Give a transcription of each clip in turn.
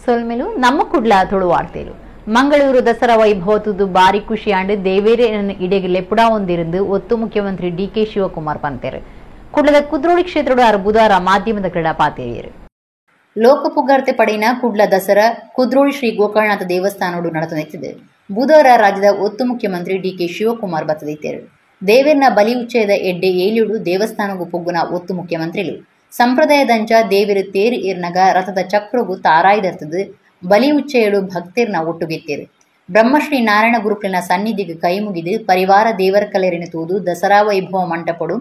ಸೊಲ್ಮೆಲು ನಮ್ಮ ಕುಡ್ಲ ತುಳುವಾರ್ತೆಲು ಮಂಗಳೂರು ದಸರಾ ವೈಭವತುದು ಬಾರಿ ಖುಷಿಯಾಂಡು ದೇವೇರೆ ಇಡೆಗೆ ಲೆಪುಡಾ ಹೊಂದಿருந்து ಒತ್ತು ಮುಖ್ಯಮಂತ್ರಿ ಡಿಕೆ ಶಿವಕುಮಾರ್ ಪಂತೇರು ಕುಡ್ಲದ ಕುದ್ರೋಳಿ ಕ್ಷೇತ್ರದ ಬುಧವಾರ ಮಾಧ್ಯಮದ ಕ್ರೀಡಾ ಪಾತೇರಿಯರು. ಲೋಕಪುಗಾರ್ತೆ ಪಡೆಯಿನ ಕುಡ್ಲ ದಸರಾ ಕುದ್ರೋಳಿ ಶ್ರೀ ಗೋಕರ್ಣನಾಥ ದೇವಸ್ಥಾನೋಡು ನಡೆದಿದೆ. ಬುಧವಾರ ರಾಜ್ಯದ ಒತ್ತು ಮುಖ್ಯಮಂತ್ರಿ ಡಿಕೆ ಶಿವಕುಮಾರ್ ಬತ್ತದಿತ್ತೇರು. ದೇವೇರ್ನ ಬಲಿ ಉಚ್ಚಯದ ಎಡ್ಡೆ ಏಲಿಯುಡು ದೇವಸ್ಥಾನಗೂ ಪೊಗ್ಗುನ ಒತ್ತು ಮುಖ್ಯಮಂತ್ರಿಲು ಸಂಪ್ರದಾಯದಂಚ ದೇವಿರು ತೇರು ಏರ್ನಗ ರಥದ ಚಕ್ರಗು ತಾರಾಯ್ದರ್ತದು ಬಲಿ ಉಚ್ಚಯಡು ಭಕ್ತಿರ್ನ ಒಟ್ಟುಗೆತ್ತೇರು. ಬ್ರಹ್ಮಶ್ರೀ ನಾರಾಯಣ ಗುರುಕುಲಿನ ಸನ್ನಿಧಿಗೆ ಕೈ ಮುಗಿದು ಪರಿವಾರ ದೇವರ ಕಲೆರಿನ ತೂದು ದಸರಾ ವೈಭವ ಮಂಟಪಡು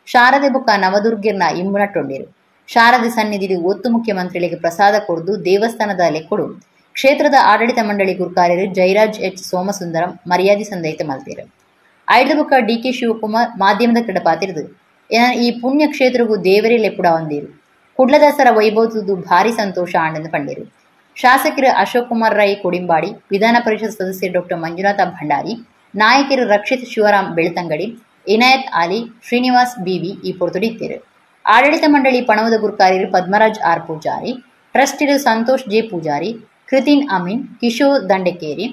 ಶಾರದೆ ಬುಕ್ಕ ನವದುರ್ಗಿರ್ನ ಇಂಬುನಟ್ಟೊಂಡಿರು. ಶಾರದೆ ಸನ್ನಿಧಿಗೆ ಒತ್ತು ಮುಖ್ಯಮಂತ್ರಿಗಳಿಗೆ ಪ್ರಸಾದ ಕೊಡ್ದು ದೇವಸ್ಥಾನದ ಲೆಕ್ಕೊಡು ಕ್ಷೇತ್ರದ ಆಡಳಿತ ಮಂಡಳಿ ಗುರುಕಾರ್ಯರು ಜಯರಾಜ್ ಎಚ್ ಸೋಮಸುಂದರಂ ಮರ್ಯಾದೆ ಸಂದಯಿತ ಮಲ್ತೇರು. ಐದು ಬುಕ್ಕ ಡಿಕೆ ಶಿವಕುಮಾರ್ ಮಾಧ್ಯಮದ ಕ್ರೀಡಪಾತಿರಿದು ಈ ಪುಣ್ಯ ಕ್ಷೇತ್ರಗೂ ದೇವರೇ ಲೆಪ್ಪುಡ ಹೊಂದಿರು. ಕುಡ್ಲ ದಸರಾ ವೈಭವದ್ದು ಭಾರಿ ಸಂತೋಷ ಆಂಡೆಂದು ಪಂಡೇರು. ಶಾಸಕರು ಅಶೋಕ್ ಕುಮಾರ್ ರೈ ಕೊಡಿಂಬಾಡಿ, ವಿಧಾನ ಪರಿಷತ್ ಸದಸ್ಯರು ಡಾಕ್ಟರ್ ಮಂಜುನಾಥ ಭಂಡಾರಿ, ನಾಯಕರು ರಕ್ಷಿತ್ ಶಿವರಾಮ್ ಬೆಳ್ತಂಗಡಿ, ಇನಾಯತ್ ಆಲಿ, ಶ್ರೀನಿವಾಸ್ ಬಿವಿ ಈ ಪೊರ್ತುಡಿತ್ತೇರು. ಆಡಳಿತ ಮಂಡಳಿ ಪಣವದ ಗುರುಕಾರ್ಯರು ಪದ್ಮರಾಜ್ ಆರ್ ಪೂಜಾರಿ, ಟ್ರಸ್ಟಿರು ಸಂತೋಷ್ ಜೆ ಪೂಜಾರಿ, ಕೃತಿನ್ ಅಮೀನ್, ಕಿಶೋರ್ ದಂಡಕೇರಿ,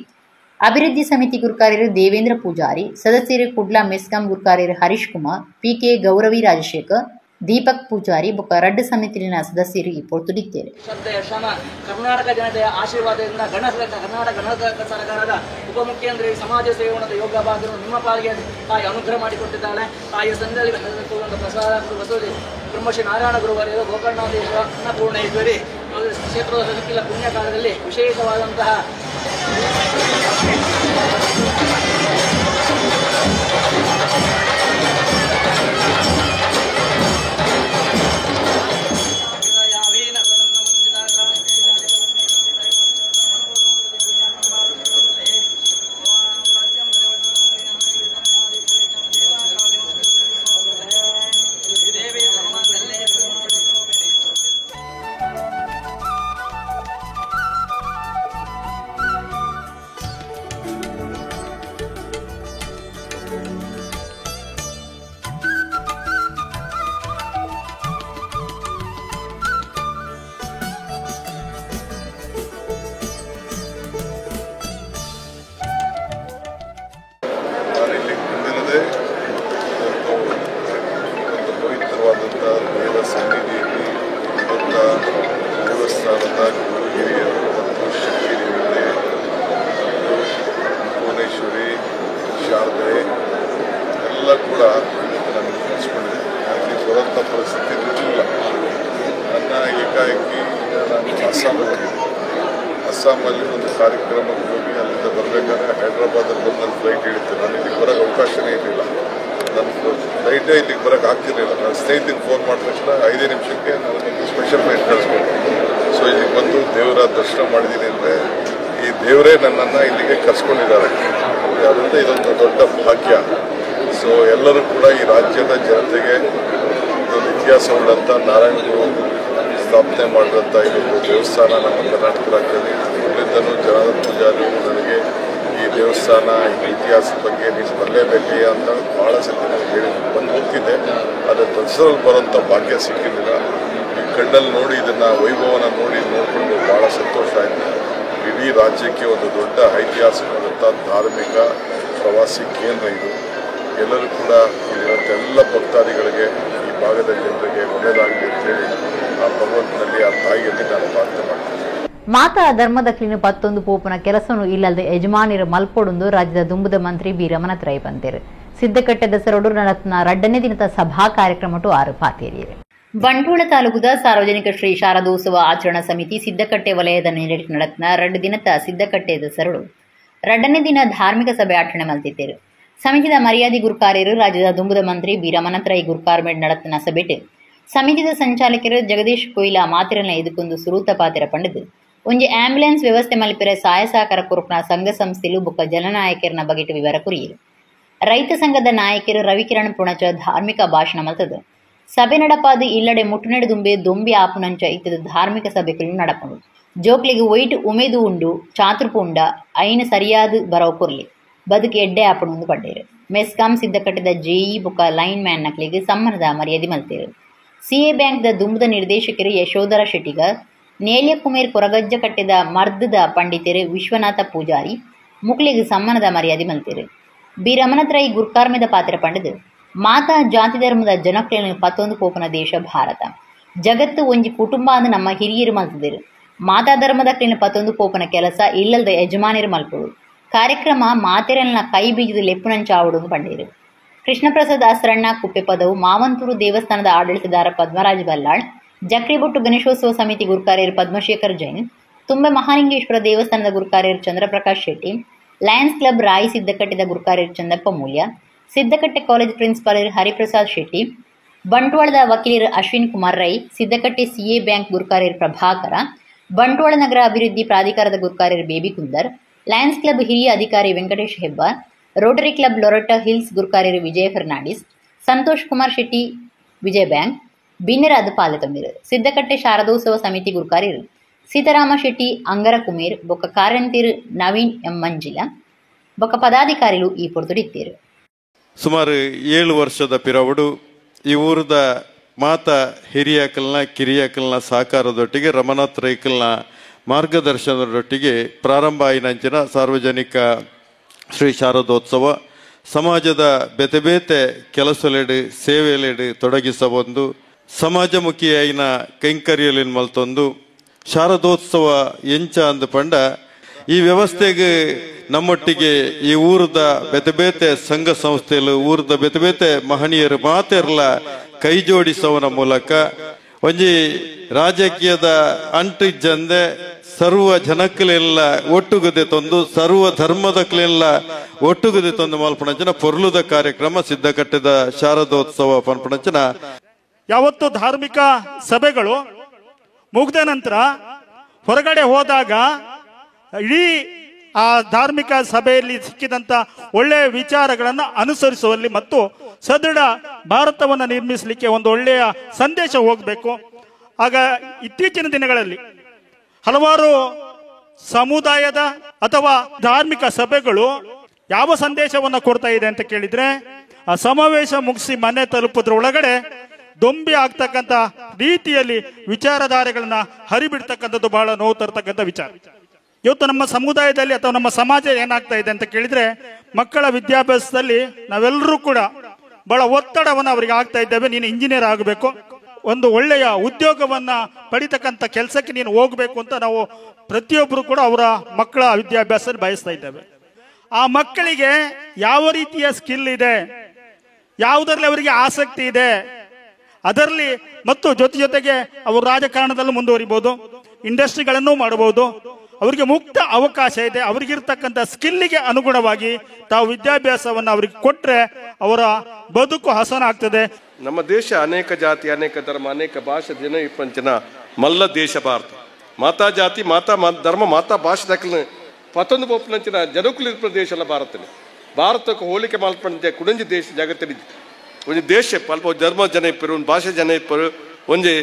ಅಭಿವೃದ್ಧಿ ಸಮಿತಿ ಗುರುಕಾರ್ಯರು ದೇವೇಂದ್ರ ಪೂಜಾರಿ, ಸದಸ್ಯರು ಕುಡ್ಲ ಮೆಸ್ಕಾಂ ಗುರುಕಾರ್ಯರು ಹರೀಶ್ ಕುಮಾರ್, ಪಿಕೆ ಗೌರವಿ ರಾಜಶೇಖರ್, ದೀಪಕ್ ಪೂಜಾರಿ ಬೊಕ್ಕ ರಡ್ಡು ಸಮಿತಿನ ಸದಸ್ಯರು ಈ ಪೊರ್ತುಡಿತ್ತೇರು. ಶ್ರಮ ಕರ್ನಾಟಕ ಜನತೆಯ ಆಶೀರ್ವಾದದಿಂದ ಕರ್ನಾಟಕ ಗಣ ಸರ್ಕಾರದ ಉಪಮುಖ್ಯಮಂತ್ರಿ ಸಮಾಜ ಸೇವನದ ಯೋಗ ಭಾಗವನ್ನು ನಿಮ್ಮ ಪಾಲಿಗೆ ತಾಯಿ ಅನುಗ್ರಹ ಮಾಡಿಕೊಟ್ಟಿದ್ದಾಳೆ. ತಾಯಿಯ ಸಂದಲ್ಲಿ ಪ್ರಸಾದ ಬಸವತಿ ಬ್ರಹ್ಮಶ್ರೀ ನಾರಾಯಣ ಗುರುವರೆಯರು ಗೋಕರ್ಣಾಧೀಶ್ವರ ಅನ್ನಪೂರ್ಣೇಶ್ವರಿ ಕ್ಷೇತ್ರದ ಸದಕ್ಕಿಲ್ಲ ಪುಣ್ಯಕಾಲದಲ್ಲಿ ವಿಶೇಷವಾದಂತಹ ದೇವಸ್ಥಾನದ ಗುರು ಹಿರಿಯರು ಮತ್ತು ಶಕ್ತಿ ದೇವತೆ ಮತ್ತು ಭುವನೇಶ್ವರಿ ಶಾರದೆ ಎಲ್ಲ ಕೂಡ ನನಗೆ ಕಲಿಸ್ಕೊಂಡಿದೆ. ಅಲ್ಲಿ ಬರೋಂಥ ಪರಿಸ್ಥಿತಿ ಇರಲಿಲ್ಲ. ನನ್ನ ಏಕಾಏಕಿ ನಾನು ಅಸ್ಸಾಂ ಹೋಗಿದ್ದೆ. ಅಸ್ಸಾಮಲ್ಲಿ ಒಂದು ಕಾರ್ಯಕ್ರಮಕ್ಕೆ ಹೋಗಿ ಅಲ್ಲಿಂದ ಬರಬೇಕಾದ್ರೆ ಹೈದ್ರಾಬಾದಲ್ಲಿ ಬಂದು ನನ್ನ ಫ್ಲೈಟ್ ಇಳಿತು. ನಾನು ಇಲ್ಲಿಗೆ ಬರೋಕ್ಕೆ ಅವಕಾಶನೇ ಇರಲಿಲ್ಲ. ನನ್ನ ಫ್ಲೈಟೇ ಇಲ್ಲಿಗೆ ಬರೋಕ್ಕೆ ಆಗ್ತಿರಲಿಲ್ಲ. ನನ್ನ ಸ್ನೇಹಿತರಿಗೆ ಫೋನ್ ಮಾಡಿದ ತಕ್ಷಣ 5 ನಿಮಿಷಕ್ಕೆ ನಾನು ಸ್ಪೆಷಲ್ ಫ್ಲೈಟ್ ಕಳಿಸ್ಬೇಕು. ಸೊ ಇಲ್ಲಿಗೆ ಬಂದು ದೇವರ ದರ್ಶನ ಮಾಡಿದ್ದೀನಿ ಅಂದರೆ ಈ ದೇವರೇ ನನ್ನನ್ನು ಇಲ್ಲಿಗೆ ಕರ್ಸ್ಕೊಂಡಿದ್ದಾರೆ. ಅದರಿಂದ ಇದೊಂದು ದೊಡ್ಡ ಭಾಗ್ಯ. ಸೊ ಎಲ್ಲರೂ ಕೂಡ ಈ ರಾಜ್ಯದ ಜನತೆಗೆ ಇದೊಂದು ಇತಿಹಾಸವುಳ್ಳಂಥ ನಾರಾಯಣ ಗುರು ಸ್ಥಾಪನೆ ಮಾಡಿದಂಥ ಇದೊಂದು ದೇವಸ್ಥಾನ ನಮ್ಮ ಕರ್ನಾಟಕ ರಾಜ್ಯದಲ್ಲಿ ಮೊದಲಿಂದಲೂ ಜನಾರ್ದನ ಪೂಜಾರಿಯು ನನಗೆ ಈ ದೇವಸ್ಥಾನ ಈ ಇತಿಹಾಸದ ಬಗ್ಗೆ ನೀನು ಬರಲೇಬೇಕಯ್ಯ ಅಂತ ಭಾಳ ಸತಿ ನನಗೆ ಹೇಳಿ ಬಂದು ಹೋಗ್ತಿದ್ದೆ. ಆದರೆ ದಸರಲ್ಲಿ ಬರೋಂಥ ಭಾಗ್ಯ ಸಿಕ್ಕಿರಲಿಲ್ಲ. ಈ ಕಣ್ಣಲ್ಲಿ ನೋಡಿ ಇದನ್ನು ವೈಭವನ ನೋಡಿಕೊಂಡು ಭಾಳ ಸಂತೋಷ ಆಯಿತು. ಇಡೀ ರಾಜ್ಯಕ್ಕೆ ಒಂದು ದೊಡ್ಡ ಐತಿಹಾಸಿಕವಾದಂಥ ಧಾರ್ಮಿಕ ಪ್ರವಾಸಿ ಕೇಂದ್ರ ಇದು. ಎಲ್ಲರೂ ಕೂಡ ಇಲ್ಲಿರುವಂಥ ಎಲ್ಲ ಭಕ್ತಾದಿಗಳಿಗೆ ಈ ಭಾಗದ ಜನರಿಗೆ ಒಳ್ಳೆಯದಾಗಲಿ ಅಂತೇಳಿ ಆ ಭಗವಂತನಲ್ಲಿ ಆ ತಾಯಿಯಲ್ಲಿ ನಾನು ಪ್ರಾರ್ಥನೆ ಮಾಡ್ತೀನಿ. ಮಾತಾ ಧರ್ಮದ ಕ್ಲೀನು ಪತ್ತೊಂದು ಪೋಪನ ಕೆಲಸವನ್ನು ಇಲ್ಲದೆ ಯಜಮಾನಿರ ಮಲ್ಪೊಡೊಂದು ರಾಜ್ಯದ ದುಂಬುದ ಮಂತ್ರಿ ಬಿ ರಮಣತ್ರೈ ಬಂತೇರು. ಸಿದ್ದಕಟ್ಟೆ ದಸರೋಡು ನಡತ್ನ ರಡ್ಡನೇ ದಿನದ ಸಭಾ ಕಾರ್ಯಕ್ರಮಟು ಆರು ಪಾತೇರಿಯರು. ಬಂಟ್ವಾಳ ತಾಲೂಕುದ ಸಾರ್ವಜನಿಕ ಶ್ರೀ ಶಾರದೋತ್ಸವ ಆಚರಣಾ ಸಮಿತಿ ಸಿದ್ದಕಟ್ಟೆ ವಲಯದ ನೆರಳಿಗೆ ನಡತ್ನ 2 ದಿನದ ಸಿದ್ದಕಟ್ಟೆ ದಸರೋಡು ರಡ್ಡನೇ ದಿನ ಧಾರ್ಮಿಕ ಸಭೆ ಆಚರಣೆ ಮಲ್ತಿದ್ದೇರು. ಸಮಿತಿದ ಮರ್ಯಾದೆ ಗುರುಕಾರ್ಯರು ರಾಜ್ಯದ ದುಂಬುದ ಮಂತ್ರಿ ಬಿ ರಮಣತ್ರೈ ಗುರುಕಾರ್ಮೇಡ್ ನಡತ್ನ ಸಭೆಟು ಸಮಿತಿದ ಸಂಚಾಲಕರು ಜಗದೀಶ್ ಕೊಯ್ಲಾ ಮಾತಿರನ ಎದುಕೊಂದು ಸುರೂತ ಪಾತಿರ ಪಂಡದು ಒಂಜಿ ಆಂಬ್ಯುಲೆನ್ಸ್ ವ್ಯವಸ್ಥೆ ಮಲ್ಪಿರೆ ಸಹಾಯ ಸಹಕಾರ ಕೊರಪುನ ಸಂಘ ಸಂಸ್ಥೆಲು ಬೊಕ್ಕ ಜನನಾಯಕರನ ಬಗೆಟ್ ವಿವರ ಕುರಿಯರು. ರೈತ ಸಂಘದ ನಾಯಕರು ರವಿಕಿರಣ್ ಪುಣಚ ಧಾರ್ಮಿಕ ಭಾಷಣ ಮಲ್ತದು. ಸಭೆ ನಡಪಾದು ಇಲ್ಲಡೆ ಮುಟ್ಟುನೆಡುದುಂಬೆ ದೊಂಬಿ ಆಪುನಂಚ ಇತ್ತದ ಧಾರ್ಮಿಕ ಸಭೆಗಳು ನಡಪುಂಡು. ಜೋಕ್ಲಿಗೆ ಒಯ್ಟ್ ಉಮೇದು ಉಂಡು ಚಾತುರ್ಪು ಉಂಡ ಐನ ಸರಿಯಾದ ಬರವು ಕೊರ್ಲಿ ಬದುಕು ಎಡ್ಡೆ ಆಪುಣೊಂದು ಪಂಡೇರು. ಮೆಸ್ಕಾಂ ಸಿದ್ದಕಟ್ಟದ ಜೆಇ ಬೊಕ್ಕ ಲೈನ್ ಮ್ಯಾನ್ ನಕ್ಲಿಗೆ ಸಮ್ಮನದ ಮರ್ಯಾದೆ ಮಲ್ತೇರು. ಸಿಎ ಬ್ಯಾಂಕ್ದ ದುಂಬುದ ನಿರ್ದೇಶಕರು ಯಶೋಧರ ಶೆಟ್ಟಿಗರ್, ನೇಲ್ಯಕುಮೇರ್ ಕೊರಗಜ್ಜ ಕಟ್ಟೆದ ಮರ್ದದ ಪಂಡಿತೆರು ವಿಶ್ವನಾಥ ಪೂಜಾರಿ ಮುಕ್ಲೆಗ್ ಸಮ್ಮನದ ಮರ್ಯಾದೆ ಮಲ್ತೆರು. ಬಿ ರಮಣತ್ರೈ ಗುರ್ಕಾರ್ಮೆದ ಪಾತ್ರ ಪಂಡದು ಮಾತಾ ಜಾತಿ ಧರ್ಮದ ಜನಕ್ಲೆನ್ ಪತ್ತೊಂದು ಪೋಪುನ ದೇಶ ಭಾರತ. ಜಗತ್ತು ಒಂಜಿ ಕುಟುಂಬ ಅಂದ್ ನಮ್ಮ ಹಿರಿಯರು ಮಲ್ತದೆರು. ಮಾತಾ ಧರ್ಮದಕ್ಲೆನ್ ಪತ್ತೊಂದು ಪೋಪುನ ಕೆಲಸ ಇಲ್ಲದ ಯಜಮಾನಿರು ಮಲ್ಪೊಡು. ಕಾರ್ಯಕ್ರಮ ಮಾತೆರೆಲ್ನ ಕೈ ಬೀಜದ ಲೆಪ್ಪುನಂಚಾವಡು ಪಂಡೇರು. ಕೃಷ್ಣಪ್ರಸಾದ್ ಆಸರಣ್ಣ ಕುಪ್ಪೆಪದವು ಮಾವಂತೂರು ದೇವಸ್ಥಾನದ ಆಡಳಿತದಾರ ಪದ್ಮರಾಜ್ ಬಲ್ಲಾಳ್, ಜಕ್ರಿಬೊಟ್ಟು ಗಣೇಶೋತ್ಸವ ಸಮಿತಿ ಗುರುಕಾರ್ಯರು ಪದ್ಮಶೇಖರ್ ಜೈನ್, ತುಂಬೆ ಮಹಾಲಿಂಗೇಶ್ವರ ದೇವಸ್ಥಾನದ ಗುರುಕಾರ್ಯರು ಚಂದ್ರಪ್ರಕಾಶ್ ಶೆಟ್ಟಿ, ಲಯನ್ಸ್ ಕ್ಲಬ್ ರಾಯಿ ಸಿದ್ದಕಟ್ಟೆದ ಗುರುಕಾರ್ಯರು ಚಂದಪ್ಪ ಮೂಲ್ಯ, ಸಿದ್ದಕಟ್ಟೆ ಕಾಲೇಜ್ ಪ್ರಿನ್ಸಿಪಾಲರು ಹರಿಪ್ರಸಾದ್ ಶೆಟ್ಟಿ, ಬಂಟ್ವಾಳದ ವಕೀಲರು ಅಶ್ವಿನ್ ಕುಮಾರ್ ರೈ, ಸಿದ್ದಕಟ್ಟೆ ಸಿಎ ಬ್ಯಾಂಕ್ ಗುರುಕಾರ್ಯರು ಪ್ರಭಾಕರ, ಬಂಟ್ವಾಳ ನಗರ ಅಭಿವೃದ್ಧಿ ಪ್ರಾಧಿಕಾರದ ಗುರುಕಾರ್ಯರು baby Kundar, Lions club ಹಿರಿಯ ಅಧಿಕಾರಿ Venkatesh Hebbar, Rotary club Loreto Hills ಗುರುಕಾರ್ಯರು ವಿಜಯ ಫೆರ್ನಾಂಡಿಸ್, ಸಂತೋಷ್ ಕುಮಾರ್ ಶೆಟ್ಟಿ ವಿಜಯ ಬ್ಯಾಂಕ್ ಬಿನ್ನರಾದ ಪಾಲ್ಗೊಂಡಿರು. ಸಿದ್ದಕಟ್ಟೆ ಶಾರದೋತ್ಸವ ಸಮಿತಿ ಗುರುಕಾರ್ಯರು ಸೀತಾರಾಮ ಶೆಟ್ಟಿ ಅಂಗರ ಕುಮೇರ್, ಬೊಕ್ಕ ಕಾರಂತಿರು ನವೀನ್ ಎಂ ಮಂಜಿಲ, ಬೊಕ್ಕ ಪದಾಧಿಕಾರಿಗಳು ಈ ಪೊರ್ತುಡಿತ್ತೀರು. ಸುಮಾರು 7 ವರ್ಷದ ಪಿರವಡು ಈ ಊರದ ಮಾತ ಹಿರಿಯಾಕಲ್ನ ಕಿರಿಯಾಕಲ್ನ ಸಹಕಾರದೊಟ್ಟಿಗೆ ರಮನಾಥ್ ರೈಕಲ್ನ ಮಾರ್ಗದರ್ಶನದೊಟ್ಟಿಗೆ ಪ್ರಾರಂಭ ಆಯಿನಂಚಿನ ಸಾರ್ವಜನಿಕ ಶ್ರೀ ಶಾರದೋತ್ಸವ ಸಮಾಜದ ಬೇತೆ ಬೇತೆ ಕೆಲಸಲೆಡು ಸೇವೆಲೆಡು ತೊಡಗಿಸಬಂದು ಸಮಾಜಮುಖಿಯಾಯಿನ ಕೈಂಕರ್ಯಲಿನ್ ಮಲ್ತೊಂದು ಶಾರದೋತ್ಸವ ಎಂಚ ಅಂದು ಪಂಡ ಈ ವ್ಯವಸ್ಥೆಗೆ ನಮ್ಮೊಟ್ಟಿಗೆ ಈ ಊರದ ಬೇತೆ ಬೇತೆ ಸಂಘ ಸಂಸ್ಥೆಗಳು ಊರದ ಬೇತೆ ಬೇತೆ ಮಹನೀಯರು ಮಾತೆರ್ಲ ಕೈ ಜೋಡಿಸೋವನ ಮೂಲಕ ಒಂಜಿ ರಾಜಕೀಯದ ಅಂಟು ಜಂದೆ ಸರ್ವ ಜನಕ್ಕಲೆಲ್ಲ ಒಟ್ಟುಗದೆ ತಂದು ಸರ್ವ ಧರ್ಮದಕ್ಲೆಲ್ಲ ಒಟ್ಟುಗದೆ ತಂದು ಮಲ್ಪಣಂಚನ ಪೊರ್ಲುದ ಕಾರ್ಯಕ್ರಮ ಸಿದ್ಧಕಟ್ಟೆದ ಶಾರದೋತ್ಸವ ಪನ್ಪಣಂಚನ. ಯಾವತ್ತು ಧಾರ್ಮಿಕ ಸಭೆಗಳು ಮುಗ್ದ ನಂತರ ಹೊರಗಡೆ ಹೋದಾಗ ಇಡೀ ಆ ಧಾರ್ಮಿಕ ಸಭೆಯಲ್ಲಿ ಸಿಕ್ಕಿದಂಥ ಒಳ್ಳೆಯ ವಿಚಾರಗಳನ್ನು ಅನುಸರಿಸುವಲ್ಲಿ ಮತ್ತು ಸದೃಢ ಭಾರತವನ್ನು ನಿರ್ಮಿಸಲಿಕ್ಕೆ ಒಂದು ಒಳ್ಳೆಯ ಸಂದೇಶ ಹೋಗಬೇಕು. ಆಗ ಇತ್ತೀಚಿನ ದಿನಗಳಲ್ಲಿ ಹಲವಾರು ಸಮುದಾಯದ ಅಥವಾ ಧಾರ್ಮಿಕ ಸಭೆಗಳು ಯಾವ ಸಂದೇಶವನ್ನು ಕೊಡ್ತಾ ಇದೆ ಅಂತ ಕೇಳಿದ್ರೆ, ಆ ಸಮಾವೇಶ ಮುಗಿಸಿ ಮನೆ ತಲುಪುದ್ರ ಒಳಗಡೆ ದೊಂಬಿ ಆಗ್ತಕ್ಕಂಥ ರೀತಿಯಲ್ಲಿ ವಿಚಾರಧಾರೆಗಳನ್ನ ಹರಿಬಿಡ್ತಕ್ಕಂಥದ್ದು ಬಹಳ ನೋವು ತರ್ತಕ್ಕಂಥ ವಿಚಾರ. ಇವತ್ತು ನಮ್ಮ ಸಮುದಾಯದಲ್ಲಿ ಅಥವಾ ನಮ್ಮ ಸಮಾಜ ಏನಾಗ್ತಾ ಇದೆ ಅಂತ ಕೇಳಿದ್ರೆ, ಮಕ್ಕಳ ವಿದ್ಯಾಭ್ಯಾಸದಲ್ಲಿ ನಾವೆಲ್ಲರೂ ಕೂಡ ಬಹಳ ಒತ್ತಡವನ್ನು ಅವರಿಗೆ ಆಗ್ತಾ ಇದ್ದೇವೆ. ನೀನು ಇಂಜಿನಿಯರ್ ಆಗಬೇಕು, ಒಂದು ಒಳ್ಳೆಯ ಉದ್ಯೋಗವನ್ನ ಪಡಿತಕ್ಕಂಥ ಕೆಲಸಕ್ಕೆ ನೀನು ಹೋಗಬೇಕು ಅಂತ ನಾವು ಪ್ರತಿಯೊಬ್ಬರು ಕೂಡ ಅವರ ಮಕ್ಕಳ ವಿದ್ಯಾಭ್ಯಾಸ ಬಯಸ್ತಾ ಇದ್ದೇವೆ. ಆ ಮಕ್ಕಳಿಗೆ ಯಾವ ರೀತಿಯ ಸ್ಕಿಲ್ ಇದೆ, ಯಾವುದರಲ್ಲಿ ಅವರಿಗೆ ಆಸಕ್ತಿ ಇದೆ, ಅದರಲ್ಲಿ ಮತ್ತು ಜೊತೆ ಜೊತೆಗೆ ಅವರು ರಾಜಕಾರಣದಲ್ಲೂ ಮುಂದುವರಿಬಹುದು, ಇಂಡಸ್ಟ್ರಿಗಳನ್ನು ಮಾಡಬಹುದು, ಅವರಿಗೆ ಮುಕ್ತ ಅವಕಾಶ ಇದೆ. ಅವರಿಗಿರ್ತಕ್ಕಂಥ ಸ್ಕಿಲ್ಲಿಗೆ ಅನುಗುಣವಾಗಿ ತಾವು ವಿದ್ಯಾಭ್ಯಾಸವನ್ನು ಅವರಿಗೆ ಕೊಟ್ಟರೆ ಅವರ ಬದುಕು ಹಸನಾಗ್ತದೆ. ನಮ್ಮ ದೇಶ ಅನೇಕ ಜಾತಿ, ಅನೇಕ ಧರ್ಮ, ಅನೇಕ ಭಾಷೆ ಜನ ಇಪ್ಪಂಚಿನ ಮಲ್ಲ ದೇಶ ಭಾರತ. ಮಾತಾ ಜಾತಿ, ಮಾತಾ ಧರ್ಮ, ಮಾತಾ ಭಾಷೆ ದಾಖಲೆ ಪತ್ತೊಂದು ಪೊಪ್ಪನಂಚಿನ ಜನಕುಲ ಪ್ರದೇಶ ಅಲ್ಲ ಭಾರತನೇ. ಭಾರತಕ್ಕೆ ಹೋಲಿಕೆ ಮಾಲ್ಪಂಚ ಕುಡಂಜಿ ದೇಶ ಜಗತ್ತಿನ ಒಂಜಿ ದೇಶ ಅಲ್ಪ ಧರ್ಮ ಜನ ಇಪ್ಪರು, ಒಂದು ಭಾಷೆ ಜನ ಇಪ್ಪರು, ಒಂಜಿ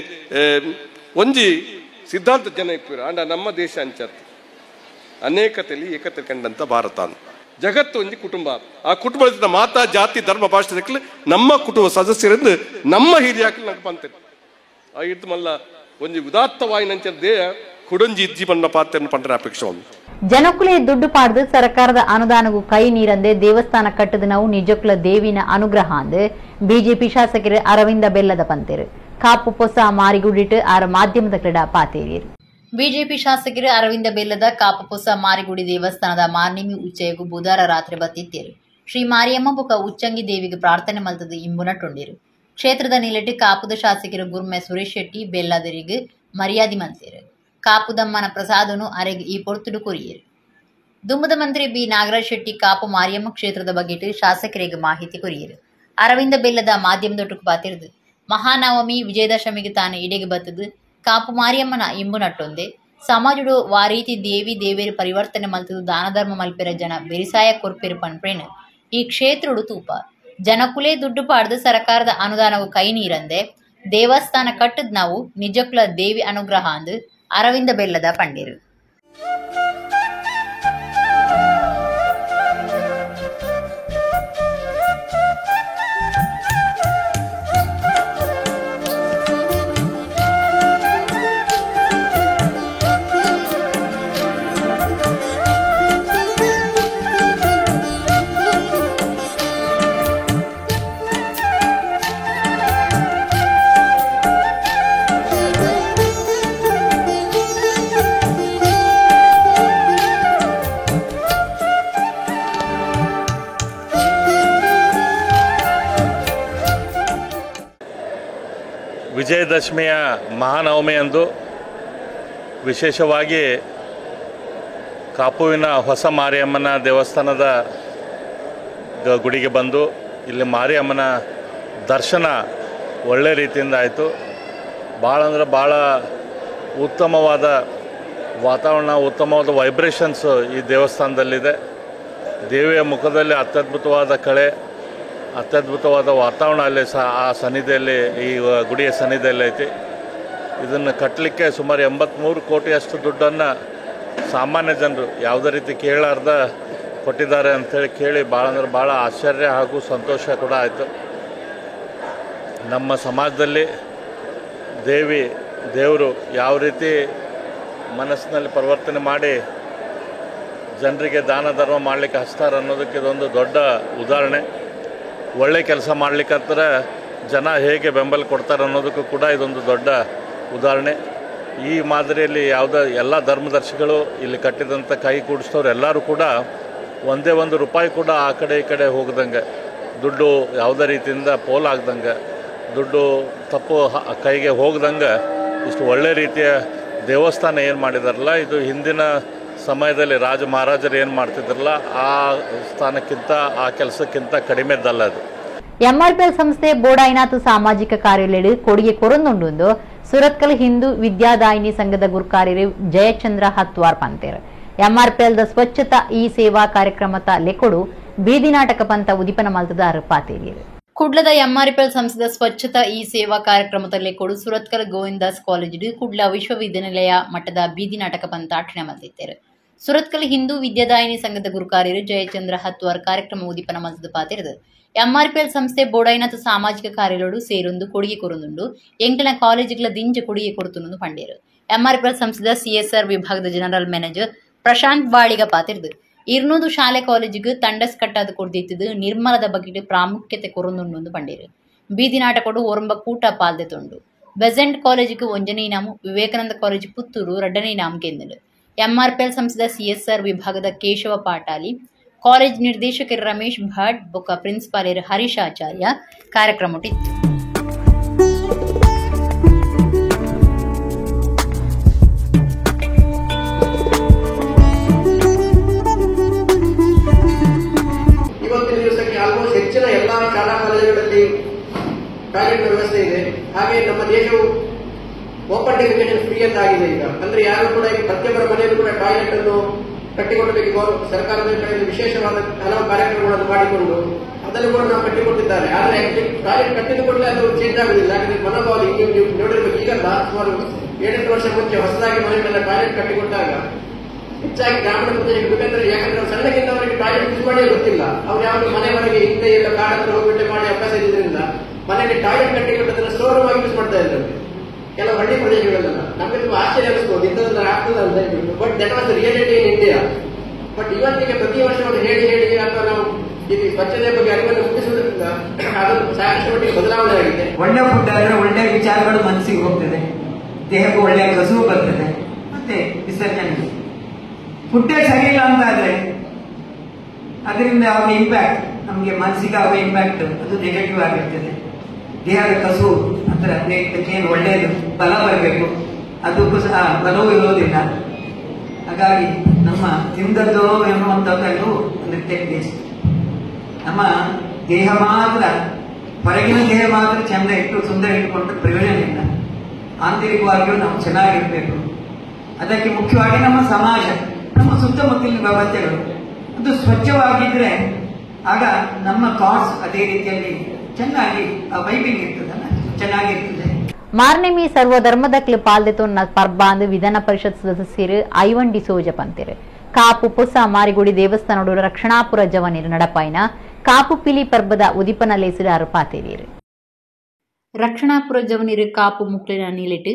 ಒಂಜಿ ಸಿದ್ಧಾಂತ ಜನ ಇಪ್ಪರು. ಅಂಡ ನಮ್ಮ ದೇಶ ಅಂಚತ್ ಅನೇಕತೆಯಲ್ಲಿ ಏಕತೆ ಕಂಡಂತ ಭಾರತ ಜಗತ್ತು ಒಂಜಿ ಕುಟುಂಬ. ಆ ಕುಟುಂಬದ ಮಾತಾ ಜಾತಿ ಧರ್ಮ ಭಾಷೆ ನಮ್ಮ ಕುಟುಂಬ ಸದಸ್ಯರಿಂದ ನಮ್ಮ ಹಿರಿಯಾಕಲು ನಂಗೆ ಬಂತೇನೆ. ಆ ಇದ್ದು ಮಲ್ಲ ಒಂಜಿ ಉದಾತ್ತವಾಯಿನಂಚ ದೇಹ ಕುಡಂಜಿ ಇಜ್ಜಿ ಬಣ್ಣ ಪಾತ್ರ ಪಂಡರ ಅಪೇಕ್ಷೆ ಒಂದು. ಜನಕುಲೆ ದುಡ್ಡು ಪಾಡ್ದು ಸರ್ಕಾರದ ಅನುದಾನಗೂ ಕೈ ನೀರಂದೆ ದೇವಸ್ಥಾನ ಕಟ್ಟದ ನಾವು ನಿಜಕ್ಕುಲ ದೇವಿನ ಅನುಗ್ರಹ ಅಂದು ಬಿಜೆಪಿ ಶಾಸಕರು ಅರವಿಂದ ಬೆಲ್ಲದ ಪಂತೇರು ಕಾಪು ಪೊಸ ಮಾರಿಗುಡಿಟ್ಟು ಆರ ಮಾಧ್ಯಮದ ಕ್ರೀಡಾ ಪಾತೇರಿಯರು. ಬಿಜೆಪಿ ಶಾಸಕರು ಅರವಿಂದ ಬೆಲ್ಲದ ಕಾಪು ಪೊಸ ಮಾರಿಗುಡಿ ದೇವಸ್ಥಾನದ ಮಾರ್ನಿಮಿ ಉಚ್ಚಯಗೂ ಬುಧವಾರ ರಾತ್ರಿ ಬತ್ತಿತ್ತೇರು. ಶ್ರೀ ಮಾರಿಯಮ್ಮ ಬುಕ ಉಚ್ಚಂಗಿ ದೇವಿಗೆ ಪ್ರಾರ್ಥನೆ ಮಲ್ತದು ಇಂಬುನಟ್ಟೊಂಡಿರು. ಕ್ಷೇತ್ರದ ನಿಲೆಟ್ಟು ಕಾಪುದ ಶಾಸಕರು ಗುರ್ಮೆ ಸುರೇಶ್ ಶೆಟ್ಟಿ ಬೆಲ್ಲದರಿಗೆ ಮರ್ಯಾದೆ ಮಲ್ತೇರು. ಕಾಪುದಮ್ಮನ ಪ್ರಸಾದನು ಅರೆಗೆ ಈ ಪೊರ್ತುಡು ಕೊರಿಯರು. ದುಮ್ಮದ ಮಂತ್ರಿ ಬಿ ನಾಗರಾಜ್ ಶೆಟ್ಟಿ ಕಾಪು ಮಾರಿಯಮ್ಮ ಕ್ಷೇತ್ರದ ಬಗೆಟ್ ಶಾಸಕರಿಗೆ ಮಾಹಿತಿ ಕೊರಿಯರು. ಅರವಿಂದ ಬೆಲ್ಲದ ಮಾಧ್ಯಮದೊಟ್ಟುಕು ಪಾತಿರುದು ಮಹಾನವಮಿ ವಿಜಯದಶಮಿಗೆ ತಾನು ಇಡೆಗೆ ಬತ್ತದು ಕಾಪು ಮಾರಿಯಮ್ಮನ ಇಂಬು ನಟ್ಟೊಂದೆ ಸಮಾಜಡು ವಾರೀತಿ ದೇವಿ ದೇವೇರು ಪರಿವರ್ತನೆ ಮಲ್ತದು ದಾನ ಧರ್ಮ ಮಲ್ಪೆರ ಜನ ಬೆರಿಸಾಯ ಕೊರ್ಪೆರು ಪನ್ಪ್ರೇನ ಈ ಕ್ಷೇತ್ರಡು ತೂಪ ಜನಕುಲೇ ದುಡ್ಡು ಪಾಡ್ದು ಸರ್ಕಾರದ ಅನುದಾನವು ಕೈ ನೀರಂದೆ ದೇವಸ್ಥಾನ ಕಟ್ಟದ್ ನಾವು ನಿಜಕ್ಕುಲ ದೇವಿ ಅನುಗ್ರಹ ಅಂದು ಅರವಿಂದ ಬೆಲ್ಲದ ಪಂಡೇರು. ವಿಜಯದಶಮಿಯ ಮಹಾನವಮಿಯಂದು ವಿಶೇಷವಾಗಿ ಕಾಪುವಿನ ಹೊಸ ಮಾರಿಯಮ್ಮನ ದೇವಸ್ಥಾನದ ಗುಡಿಗೆ ಬಂದು ಇಲ್ಲಿ ಮಾರಿಯಮ್ಮನ ದರ್ಶನ ಒಳ್ಳೆ ರೀತಿಯಿಂದ ಆಯಿತು. ಭಾಳ ಅಂದರೆ ಭಾಳ ಉತ್ತಮವಾದ ವಾತಾವರಣ, ಉತ್ತಮವಾದ ವೈಬ್ರೇಷನ್ಸ್ ಈ ದೇವಸ್ಥಾನದಲ್ಲಿದೆ. ದೇವಿಯ ಮುಖದಲ್ಲಿ ಅತ್ಯದ್ಭುತವಾದ ಕಳೆ, ಅತ್ಯದ್ಭುತವಾದ ವಾತಾವರಣ ಅಲ್ಲಿ ಸಹ ಆ ಸನ್ನಿಧಿಯಲ್ಲಿ, ಈ ಗುಡಿಯ ಸನ್ನಿಧಿಯಲ್ಲಿ ಐತಿ. ಇದನ್ನು ಕಟ್ಟಲಿಕ್ಕೆ ಸುಮಾರು 83 ಕೋಟಿಯಷ್ಟು ದುಡ್ಡನ್ನು ಸಾಮಾನ್ಯ ಜನರು ಯಾವುದೇ ರೀತಿ ಕೇಳಾರ್ದ ಕೊಟ್ಟಿದ್ದಾರೆ ಅಂಥೇಳಿ ಕೇಳಿ ಭಾಳ ಅಂದರೆ ಭಾಳ ಆಶ್ಚರ್ಯ ಹಾಗೂ ಸಂತೋಷ ಕೂಡ ಆಯಿತು. ನಮ್ಮ ಸಮಾಜದಲ್ಲಿ ದೇವಿ ದೇವರು ಯಾವ ರೀತಿ ಮನಸ್ಸಿನಲ್ಲಿ ಪರಿವರ್ತನೆ ಮಾಡಿ ಜನರಿಗೆ ದಾನ ಧರ್ಮ ಮಾಡಲಿಕ್ಕೆ ಹಚ್ತಾರೆ ಅನ್ನೋದಕ್ಕೆ ಇದೊಂದು ದೊಡ್ಡ ಉದಾಹರಣೆ. ಒಳ್ಳೆ ಕೆಲಸ ಮಾಡಲಿಕ್ಕಂದ್ರೆ ಜನ ಹೇಗೆ ಬೆಂಬಲ ಕೊಡ್ತಾರೆ ಅನ್ನೋದಕ್ಕೂ ಕೂಡ ಇದೊಂದು ದೊಡ್ಡ ಉದಾಹರಣೆ. ಈ ಮಾದರಿಯಲ್ಲಿ ಯಾವುದೇ ಎಲ್ಲ ಧರ್ಮದರ್ಶಿಗಳು ಇಲ್ಲಿ ಕಟ್ಟಿದಂಥ ಕೈ ಕೂಡಿಸಿದವರು ಎಲ್ಲರೂ ಕೂಡ ಒಂದೇ ಒಂದು ರೂಪಾಯಿ ಕೂಡ ಆ ಕಡೆ ಈ ಕಡೆ ಹೋಗ್ದಂಗೆ, ದುಡ್ಡು ಯಾವುದೇ ರೀತಿಯಿಂದ ಪೋಲಾಗ್ದಂಗೆ, ದುಡ್ಡು ತಪ್ಪು ಕೈಗೆ ಹೋಗ್ದಂಗೆ ಇಷ್ಟು ಒಳ್ಳೆ ರೀತಿಯ ದೇವಸ್ಥಾನ ಏನು ಮಾಡಿದಾರಲ್ಲ, ಇದು ಹಿಂದಿನ ಸಮಯದಲ್ಲಿ ರಾಜ ಮಹಾರಾಜರು ಏನು ಮಾಡ್ತಿದ್ರಲ್ಲ ಆ ಸ್ಥಾನಕ್ಕಿಂತ, ಆ ಕೆಲಸಕ್ಕಿಂತ ಕಡಿಮೆದಲ್ಲ ಅದು. ಎಂಆರ್ಪಿಎಲ್ ಸಂಸ್ಥೆ ಬೋಡಾಯಿನಾಥ್ ಸಾಮಾಜಿಕ ಕಾರ್ಯಾಲಯ ಕೊಡುಗೆ ಕೊರೊಂದುಂಡು ಸುರತ್ಕಲ್ ಹಿಂದೂ ವಿದ್ಯಾದಾಯಿನಿ ಸಂಘದ ಗುರುಕಾರ್ಯರು ಜಯಚಂದ್ರ ಹತ್ವಾರ್ ಪಂತೇರ್. ಎಂಆರ್ಪಿಎಲ್ the ಸ್ವಚ್ಛತಾ ಈ ಸೇವಾ ಕಾರ್ಯಕ್ರಮದ ಲೆಕೊಡು ಬೀದಿ ನಾಟಕ ಪಂತ ಉದಿಪನ ಮಲ್ತದಾರ ಪಾತೇರಿಯರು. ಕುಡ್ಲದ ಎಂಆರ್ಪಿಎಲ್ ಸಂಸ್ಥೆದ ಸ್ವಚ್ಛತಾ ಈ ಸೇವಾ ಕಾರ್ಯಕ್ರಮದ ಲೆಕೊಡು ಸುರತ್ಕಲ್ ಗೋವಿಂದಾಸ್ ಕಾಲೇಜು ಕುಡ್ಲ ವಿಶ್ವವಿದ್ಯಾನಿಲಯ ಮಟ್ಟದ ಬೀದಿ ನಾಟಕ ಪಂತ ಅಠಣೆ ಮಲ್ತಿದ್ದಾರೆ. ಸುರತ್ಕಲ್ ಹಿಂದೂ ವಿದ್ಯಾದಾಯಿನಿ ಸಂಘದ ಗುರುಕಾರ್ಯರು ಜಯಚಂದ್ರ ಹತ್ವಾರ್ ಕಾರ್ಯಕ್ರಮ ಉದಿಪನ ಮಲ್ತದ ಪಾತಿರದು. ಎಂಆರ್ಪಿಎಲ್ ಸಂಸ್ಥೆ ಬೋಡೈನಾಥ ಸಾಮಾಜಿಕ ಕಾರ್ಯಗಳು ಸೇರೊಂದು ಕೊಡುಗೆ ಕೊರೊಂದುಂಡು ಎಂಕಲ್ನ ಕಾಲೇಜುಗಳ ದಿಂಜ ಕೊಡುಗೆ ಕೊರತುಂಡು ಪಂಡೇರು. ಎಂಆರ್ಪಿಎಲ್ ಸಂಸ್ಥೆದ ಸಿಎಸ್ಆರ್ ವಿಭಾಗದ ಜನರಲ್ ಮ್ಯಾನೇಜರ್ ಪ್ರಶಾಂತ್ ಬಾಳಿಗ ಪಾತಿರ್ದು. 200 ಶಾಲೆ ಕಾಲೇಜಿಗೆ ತಂಡಸ್ ಕಟ್ಟಾದ ಕೊಡ್ದಿತ್ತದು ನಿರ್ಮಲದ ಬಗ್ಗೆ ಪ್ರಾಮುಖ್ಯತೆ ಕೊರೊಂದುಂಡು ಪಂಡೇರು. ಬೀದಿ ನಾಟಕೊಡು ಒರಂಬ ಕೂಟ ಪಾಲ್ದೆ ತೊಂಡು ಬೆಸೆಂಟ್ ಕಾಲೇಜಿಗೆ 1ನೇ ಇನಾಮು, ವಿವೇಕಾನಂದ ಕಾಲೇಜ್ ಪುತ್ತೂರು 2ನೇ ಇನಾಮು ಗೆಂದರು. ಎಂಆರ್ಪಿಎಲ್ ಸಂಸ್ಥೆದ ಸಿಎಸ್ಆರ್ ವಿಭಾಗದ ಕೇಶವ ಪಾಟಾಲಿ, ಕಾಲೇಜ್ ನಿರ್ದೇಶಕರು ರಮೇಶ್ ಭಟ್, ಬೊಕ್ಕ ಪ್ರಿನ್ಸಿಪಾಲರು ಹರೀಶ್ ಆಚಾರ್ಯ ಕಾರ್ಯಕ್ರಮ ಇತ್ತು. ಇವತ್ತಿನ ದಿವಸಕ್ಕೆ ಆಲ್ಮೋಸ್ಟ್ ಹೆಚ್ಚಿನ ಎಲ್ಲಾ ಶಾಲಾ ಕಾಲೇಜುಗಳಲ್ಲಿ ಟಾಯ್ಲೆಟ್ ವ್ಯವಸ್ಥೆ ಇದೆ. ಹಾಗೆ ನಮ್ಮ ದೇಶವು open defecation free ಅಂತ ಆಗಿದೆ ಈಗ. ಅಂದ್ರೆ ಯಾರು ಕೂಡ ಈಗ ಪ್ರತಿಯೊಬ್ಬರ ಮನೆಯಲ್ಲೂ ಕೂಡ ಟಾಯ್ಲೆಟ್ ಅನ್ನು ಕಟ್ಟಿಕೊಡಬೇಕು. ಸರ್ಕಾರದ ಕಡೆಯಿಂದ ವಿಶೇಷವಾದ ಹಲವು ಕಾರ್ಯಕ್ರಮಗಳನ್ನು ಮಾಡಿಕೊಂಡು ಅದನ್ನು ಕೂಡ ನಾವು ಕಟ್ಟಿಕೊಟ್ಟಿದ್ದಾರೆ. ಆದರೆ ಟಾಯ್ಲೆಟ್ ಕಟ್ಟಿದ ಕೂಡಲೇ ಅದು ಚೇಂಜ್ ಆಗುದಿಲ್ಲ. ಯಾಕಂದ್ರೆ ಮನೋಭಾವ ಈಗ ನೀವು ನೋಡಿರ್ಬೇಕು, ಈಗಲ್ಲ ಸುಮಾರು 7-8 ವರ್ಷ ಮುಂಚೆ ಹೊಸದಾಗಿ ಮನೆಗಳೆಲ್ಲ ಟಾಯ್ಲೆಟ್ ಕಟ್ಟಿಕೊಟ್ಟಾಗ ಹೆಚ್ಚಾಗಿ ಗ್ರಾಮೀಣ ಪ್ರದೇಶಕ್ಕೆ ಬೇಕಂದ್ರೆ, ಯಾಕಂದ್ರೆ ಸಣ್ಣಕ್ಕಿಂತ ಅವರಿಗೆ ಟಾಯ್ಲೆಟ್ ಯೂಸ್ ಮಾಡಿಯೇ ಗೊತ್ತಿಲ್ಲ. ಅವ್ರು ಯಾವಾಗ ಮನೆ ಹೊರಗೆ ಹಿಂದೆ ಎಲ್ಲ ಕಾಡತ್ರ ಹೋಗ್ಬಿಟ್ಟೆ ಮಾಡಿ ಅಭ್ಯಾಸ ಇದ್ದಿದ್ರಿಂದ ಮನೆಯಲ್ಲಿ ಟಾಯ್ಲೆಟ್ ಕಟ್ಟಿಕೊಟ್ಟದನ್ನು ಸ್ಟೋರ್ ಆಗಿ ಯೂಸ್ ಮಾಡ್ತಾ ಇದ್ರು ಕೆಲವು ಹಳ್ಳಿ ಪ್ರದೇಶಗಳಲ್ಲೆಲ್ಲ. ನಮಗೆ ತುಂಬಾ ಆಶ್ಚರ್ಯ ಅನಿಸ್ಬೋದು ಇಂಥದ್ದೆಲ್ಲ ಆಗ್ತದೆ ಅಂತ ಹೇಳ್ಬಿಟ್ಟು. But that was reality in India. But ಇವತ್ತಿಗೆ ಪ್ರತಿ ವರ್ಷ ಅವರು ಹೇಳಿ ಹೇಳಿ ಅಥವಾ ನಾವು ಇದು ಸ್ವಚ್ಛತೆಯ ಬಗ್ಗೆ ಅರಿವನ್ನು ಮೂಡಿಸುವುದರಿಂದ ಅದು ಸಾಕಷ್ಟು ಮಟ್ಟಿಗೆ ಬದಲಾವಣೆ ಆಗಿದೆ. ಒಳ್ಳೆ ಫುಡ್ ಆದ್ರೆ ಒಳ್ಳೆ ವಿಚಾರಗಳು ಮನಸ್ಸಿಗೆ ಹೋಗ್ತದೆ, ದೇಹಕ್ಕೂ ಒಳ್ಳೆ ಕಸುವು ಬರ್ತದೆ, ಮತ್ತೆ ವಿಸರ್ಜನೆ. ಫುಡ್ಡೇ ಸರಿ ಇಲ್ಲ ಅಂತ ಆದ್ರೆ ಅದರಿಂದ ಆಗುವ ಇಂಪ್ಯಾಕ್ಟ್ ನಮಗೆ ಮನಸ್ಸಿಗೆ ಆಗುವ ಇಂಪ್ಯಾಕ್ಟ್ ಅದು ನೆಗೆಟಿವ್ ಆಗಿರ್ತದೆ. ದೇಹದ ಕಸು ಅಂದ್ರೆ ದೇಹಕ್ಕೆ ಒಳ್ಳೆಯದು ಬಲ ಬರಬೇಕು, ಅದಕ್ಕೂ ಸಹ ಬಲವೂ ಇರೋದಿಲ್ಲ. ಹಾಗಾಗಿ ನಮ್ಮ ತಿಂದದ್ದು ಎನ್ನುವಂಥದ್ದು ಒಂದು ಟೆಕ್ನಿಕ್ಸ್. ನಮ್ಮ ದೇಹ ಮಾತ್ರ, ಹೊರಗಿನ ದೇಹ ಮಾತ್ರ ಚಂದ ಇಟ್ಟು ಸುಂದರ ಇಟ್ಟುಕೊಂಡ್ರೆ ಪ್ರಯೋಜನ ಇಲ್ಲ. ಆಂತರಿಕವಾಗಿಯೂ ನಾವು ಚೆನ್ನಾಗಿರ್ಬೇಕು. ಅದಕ್ಕೆ ಮುಖ್ಯವಾಗಿ ನಮ್ಮ ಸಮಾಜ, ನಮ್ಮ ಸುತ್ತಮುತ್ತಲಿನ ವ್ಯವಸ್ಥೆಗಳು ಅದು ಸ್ವಚ್ಛವಾಗಿದ್ರೆ ಆಗ ನಮ್ಮ ಥಾಟ್ಸ್ ಅದೇ ರೀತಿಯಲ್ಲಿ ಚೆನ್ನಾಗಿ ವೈಬಿಂಗ್ ಇರ್ತದಲ್ಲ, ಚೆನ್ನಾಗಿರ್ತದೆ. ಮಾರ್ನೆಮಿ ಸರ್ವಧರ್ಮದಕ್ಲು ಪಾಲ್ದೆತೊನ್ನ ಪರ್ಬ ಅಂದು ವಿಧಾನ ಪರಿಷತ್ ಸದಸ್ಯರು ಐವನ್ ಡಿಸೋಜ ಪಂತೇರು. ಕಾಪು ಪೊಸ ಮಾರಿಗುಡಿ ದೇವಸ್ಥಾನೋಡು ರಕ್ಷಣಾಪುರ ಜವನಿರು ನಡಪಾಯಿನ ಕಾಪು ಪಿಲಿ ಪರ್ಬದ ಉದಿಪನ ಲೇಸಿದಾರು ಪಾತೇರಿಯರು. ರಕ್ಷಣಾಪುರ ಜವನಿರು ಕಾಪು ಮುಕ್ಳಿನ ನೀಲಿಟ್ಟು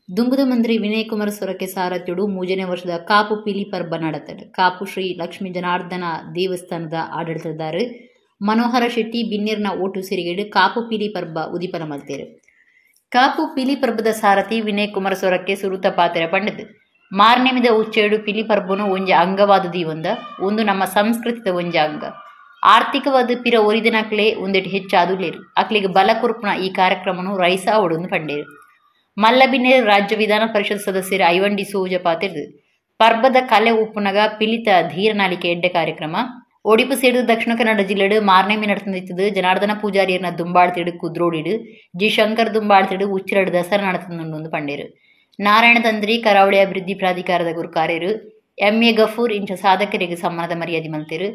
ದುಂಬುದ ಮಂತ್ರಿ ವಿನಯ್ ಕುಮಾರ್ ಸೊರಕೆ ಸಾರಥ್ಯುಡು 3ನೇ ವರ್ಷದ ಕಾಪು ಪಿಲಿ ಪರ್ಬ ನಡತಡು. ಕಾಪು ಶ್ರೀ ಲಕ್ಷ್ಮೀ ಜನಾರ್ದನ ದೇವಸ್ಥಾನದ ಆಡಳಿತದಾರರು ಮನೋಹರ ಶೆಟ್ಟಿ ಬಿನ್ನಿರ್ನ ಓಟು ಸಿರಿಗೇಡು ಕಾಪು ಪಿಲಿ ಪರ್ಬ ಉದಿಪನ ಮಲ್ತೇರು. ಕಾಪು ಪಿಲಿ ಪರ್ಬದ ಸಾರಥಿ ವಿನಯ್ ಕುಮಾರ್ ಸೊರಕೆ ಸುರುತ ಪಾತೆರ ಪಂಡದು. ಮಾರ್ನೆಮಿದ ಉಚ್ಚೇಡು ಪಿಲಿ ಪರ್ಬನು ಒಂಜಿ ಅಂಗವಾದ ದೀವೊಂದ ಒಂದು ನಮ್ಮ ಸಂಸ್ಕೃತಿದ ಒಂಜಿ ಅಂಗ. ಆರ್ಥಿಕವಾದ ಪಿರ ಒರಿದನಕ್ಲೆ ಒಂದೆಟ್ಟು ಹೆಚ್ಚಾದುಲೇರು ಅಕ್ಲಿಗೆ ಬಲ ಕೊರ್ಪುನ ಈ ಕಾರ್ಯಕ್ರಮನು ರೈಸಾ ಒಡೊಂದು ಪಂಡೇರು. ಮಲ್ಲಬಿನ್ನೇರು ರಾಜ್ಯ ವಿಧಾನ ಪರಿಷತ್ ಸದಸ್ಯರು ಐವನ್ ಡಿಸೋಜ ಪಾತಿರ್ದು ಪರ್ಬದ ಕಲೆ ಉಪ್ಪುನಗ ಪಿಲಿತ ಧೀರನಾಲಿಕೆ ಎಡ್ಡೆ ಕಾರ್ಯಕ್ರಮ. ಒಡಿಪು ಸೇರಿದು ದಕ್ಷಿಣ ಕನ್ನಡ ಜಿಲ್ಲೆಡು ಮಾರ್ನೇಮಿ ನಡೆತಿದ್ದು ಜನಾರ್ದನ ಪೂಜಾರಿಯರ್ನ ದುಂಬಾಡ್ತಿಡು ಕುದ್ರೋಡಿಡು ಜಿ ಶಂಕರ್ ದುಂಬಾಡ್ತಿಡು ಉಚ್ಚಿರಡು ದಸರಾ ನಡೆತುಂಡು ಪಂಡೇರು. ನಾರಾಯಣ ತಂತ್ರಿ ಕರಾವಳಿ ಅಭಿವೃದ್ಧಿ ಪ್ರಾಧಿಕಾರದ ಗುರುಕಾರ್ಯರು ಎಂ.ಎ. ಗಫೂರ್ ಇಂಚ ಸಾಧಕರಿಗೆ ಸಮ್ಮಾನದ ಮರ್ಯಾದೆ ಮಲ್ತೇರು.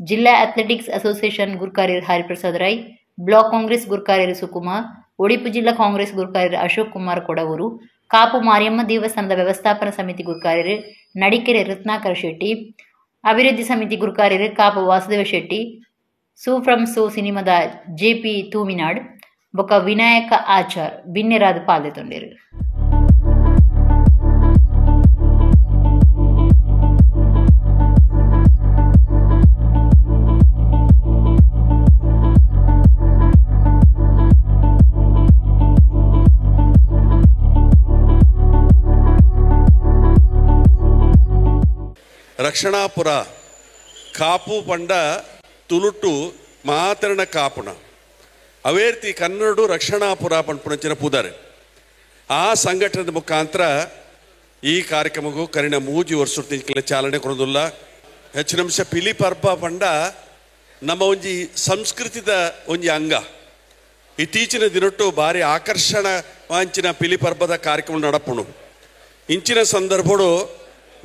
ಜಿಲ್ಲಾ ಅಥ್ಲೆಟಿಕ್ಸ್ ಅಸೋಸಿಯೇಷನ್ ಗುರುಕಾರ್ಯರು ಹರಿಪ್ರಸಾದ್ ರೈ, ಬ್ಲಾಕ್ ಕಾಂಗ್ರೆಸ್ ಗುರುಕಾರ್ಯರು ಸುಕುಮಾರ್, ಒಡಿಪು ಜಿಲ್ಲಾ ಕಾಂಗ್ರೆಸ್ ಗುರುಕಾರ್ಯರು ಅಶೋಕ್ ಕುಮಾರ್ ಕೊಡವೂರು, ಕಾಪು ಮಾರಿಯಮ್ಮ ದೇವಸ್ಥಾನದ ವ್ಯವಸ್ಥಾಪನಾ ಸಮಿತಿ ಗುರುಕಾರ್ಯರು ನಡಿಕೆರೆ ರತ್ನಾಕರ್ ಶೆಟ್ಟಿ, ಅಭಿವೃದ್ಧಿ ಸಮಿತಿ ಗುರುಕಾರ್ಯರು ಕಾಪು ವಾಸುದೇವ ಶೆಟ್ಟಿ, ಸು ಫ್ರಮ್ ಸೋ ಸಿನಿಮಾದ ಜೆಪಿ ತೂಮಿನಾಡ್ ಬೊಕ್ಕ ವಿನಾಯಕ ಆಚಾರ್ ಬಿನ್ನೆರಾದ ಪಾಲ್ದೆ ತೊಂಡೇರು. ರಕ್ಷಣಾಪುರ ಕಾಪು ಪಂಡ ತುಳುಟು ಮಾತರಣ ಕಾಪುಣ ಅವೇರ್ತಿ ಕನ್ನಡ ರಕ್ಷಣಾಪುರ ಪಂಪುಣಂಚಿನ ಪೂದಾರೆ. ಆ ಸಂಘಟನೆದ ಮುಖಾಂತರ ಈ ಕಾರ್ಯಕ್ರಮಕ್ಕೂ ಕರಿನ ಮೂಜಿ ವರ್ಷ ಚಾಲನೆ ಕೊಡೋದಿಲ್ಲ. ಹೆಚ್ಚಿನ ಅಂಶ ಪಿಲಿ ಪರ್ಬ ಪಂಡ ನಮ್ಮ ಒಂಜಿ ಸಂಸ್ಕೃತಿದ ಒಂಜಿ ಅಂಗ. ಇತ್ತೀಚಿನ ದಿನಟ್ಟು ಭಾರಿ ಆಕರ್ಷಣ ವಾಂಚಿನ ಪಿಲಿ ಪರ್ಬದ ಕಾರ್ಯಕ್ರಮ ನಡಪುಣು. ಇಂಚಿನ ಸಂದರ್ಭಡು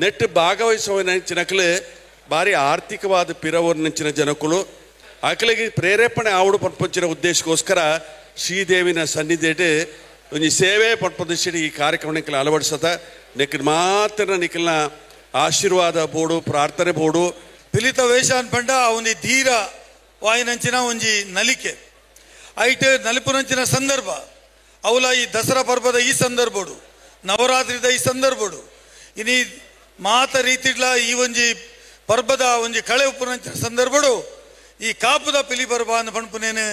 ನೆಟ್ ಭಾಗವಹಿಸುವ ನಂಚಿನಕಲೆ ಭಾರಿ ಆರ್ಥಿಕವಾದ ಪಿರವೂರಿನಂಚಿನ ಜನಕುಲು ಅಕಲಿಗೆ ಪ್ರೇರೇಪಣೆ ಆವಡು ಪಂಪಂಚಿನ ಉದ್ದೇಶಕ್ಕೋಸ್ಕರ ಶ್ರೀದೇವಿನ ಸನ್ನಿಧಿಟ್ ಒಂಜಿ ಸೇವೆ ಪಂಪದಿಸಿಡಿ ಈ ಕಾರ್ಯಕ್ರಮ ನಿಖಲ ಅಳವಡಿಸದ ನಿಖಲ್ ಮಾತ್ರ ನಿಖಲ್ನ ಆಶೀರ್ವಾದ ಬೋಡು ಪ್ರಾರ್ಥನೆ ಬೋಡು. ಪಿಲಿತ ವೇಷಾನ್ ಪಂಡ ಒಂಜಿ ಧೀರ ವಾಯಿನಂಚಿನ ಒಂಜಿ ನಲಿಕೆ ಐಟ್ ನಲಿಪುನಂಚಿನ ಸಂದರ್ಭ ಅವಲ ಈ ದಸರಾ ಪರ್ವದ ಈ ಸಂದರ್ಭಡು ನವರಾತ್ರಿದ ಈ ಸಂದರ್ಭಡು ಇನಿ ಮಾತ ರೀತಿಡ್ಲ ಈ ಒಂಜಿ ಪರ್ಬದ ಒಂಜಿ ಕಳೆ ಉಪ್ಪುನಂಚಿನ ಸಂದರ್ಭಡು ಈ ಕಾಪುದ ಪಿಲಿ ಪರ್ಬ ಅಂದ್ ಪನ್ಪುನೇನು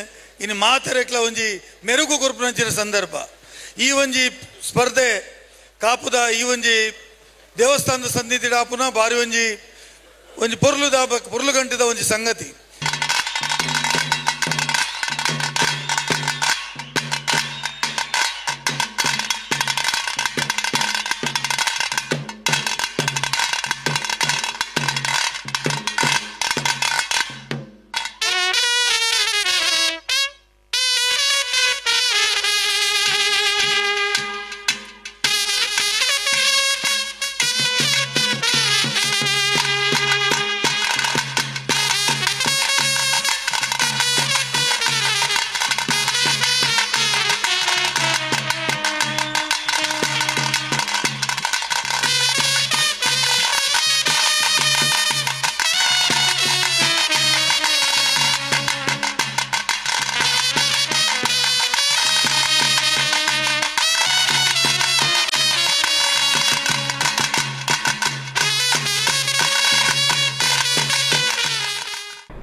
ಇನ್ನು ಮಾತರೆಕ್ಲ ಒಂಜಿ ಮೆರುಗು ಕೊರ್ಪುನಂಚಿನ ಸಂದರ್ಭ. ಈ ಒಂಜಿ ಸ್ಪರ್ಧೆ ಕಾಪುದ ಈ ಒಂಜಿ ದೇವಸ್ಥಾನದ ಸನ್ನಿಧಿಡ ಆಪುನ ಬಾರಿ ಒಂಜಿ ಒಂಜಿ ಪೊರ್ಲುದ ಪೊರ್ಲು ಗಂಟದ ಒಂಜಿ ಸಂಗತಿ.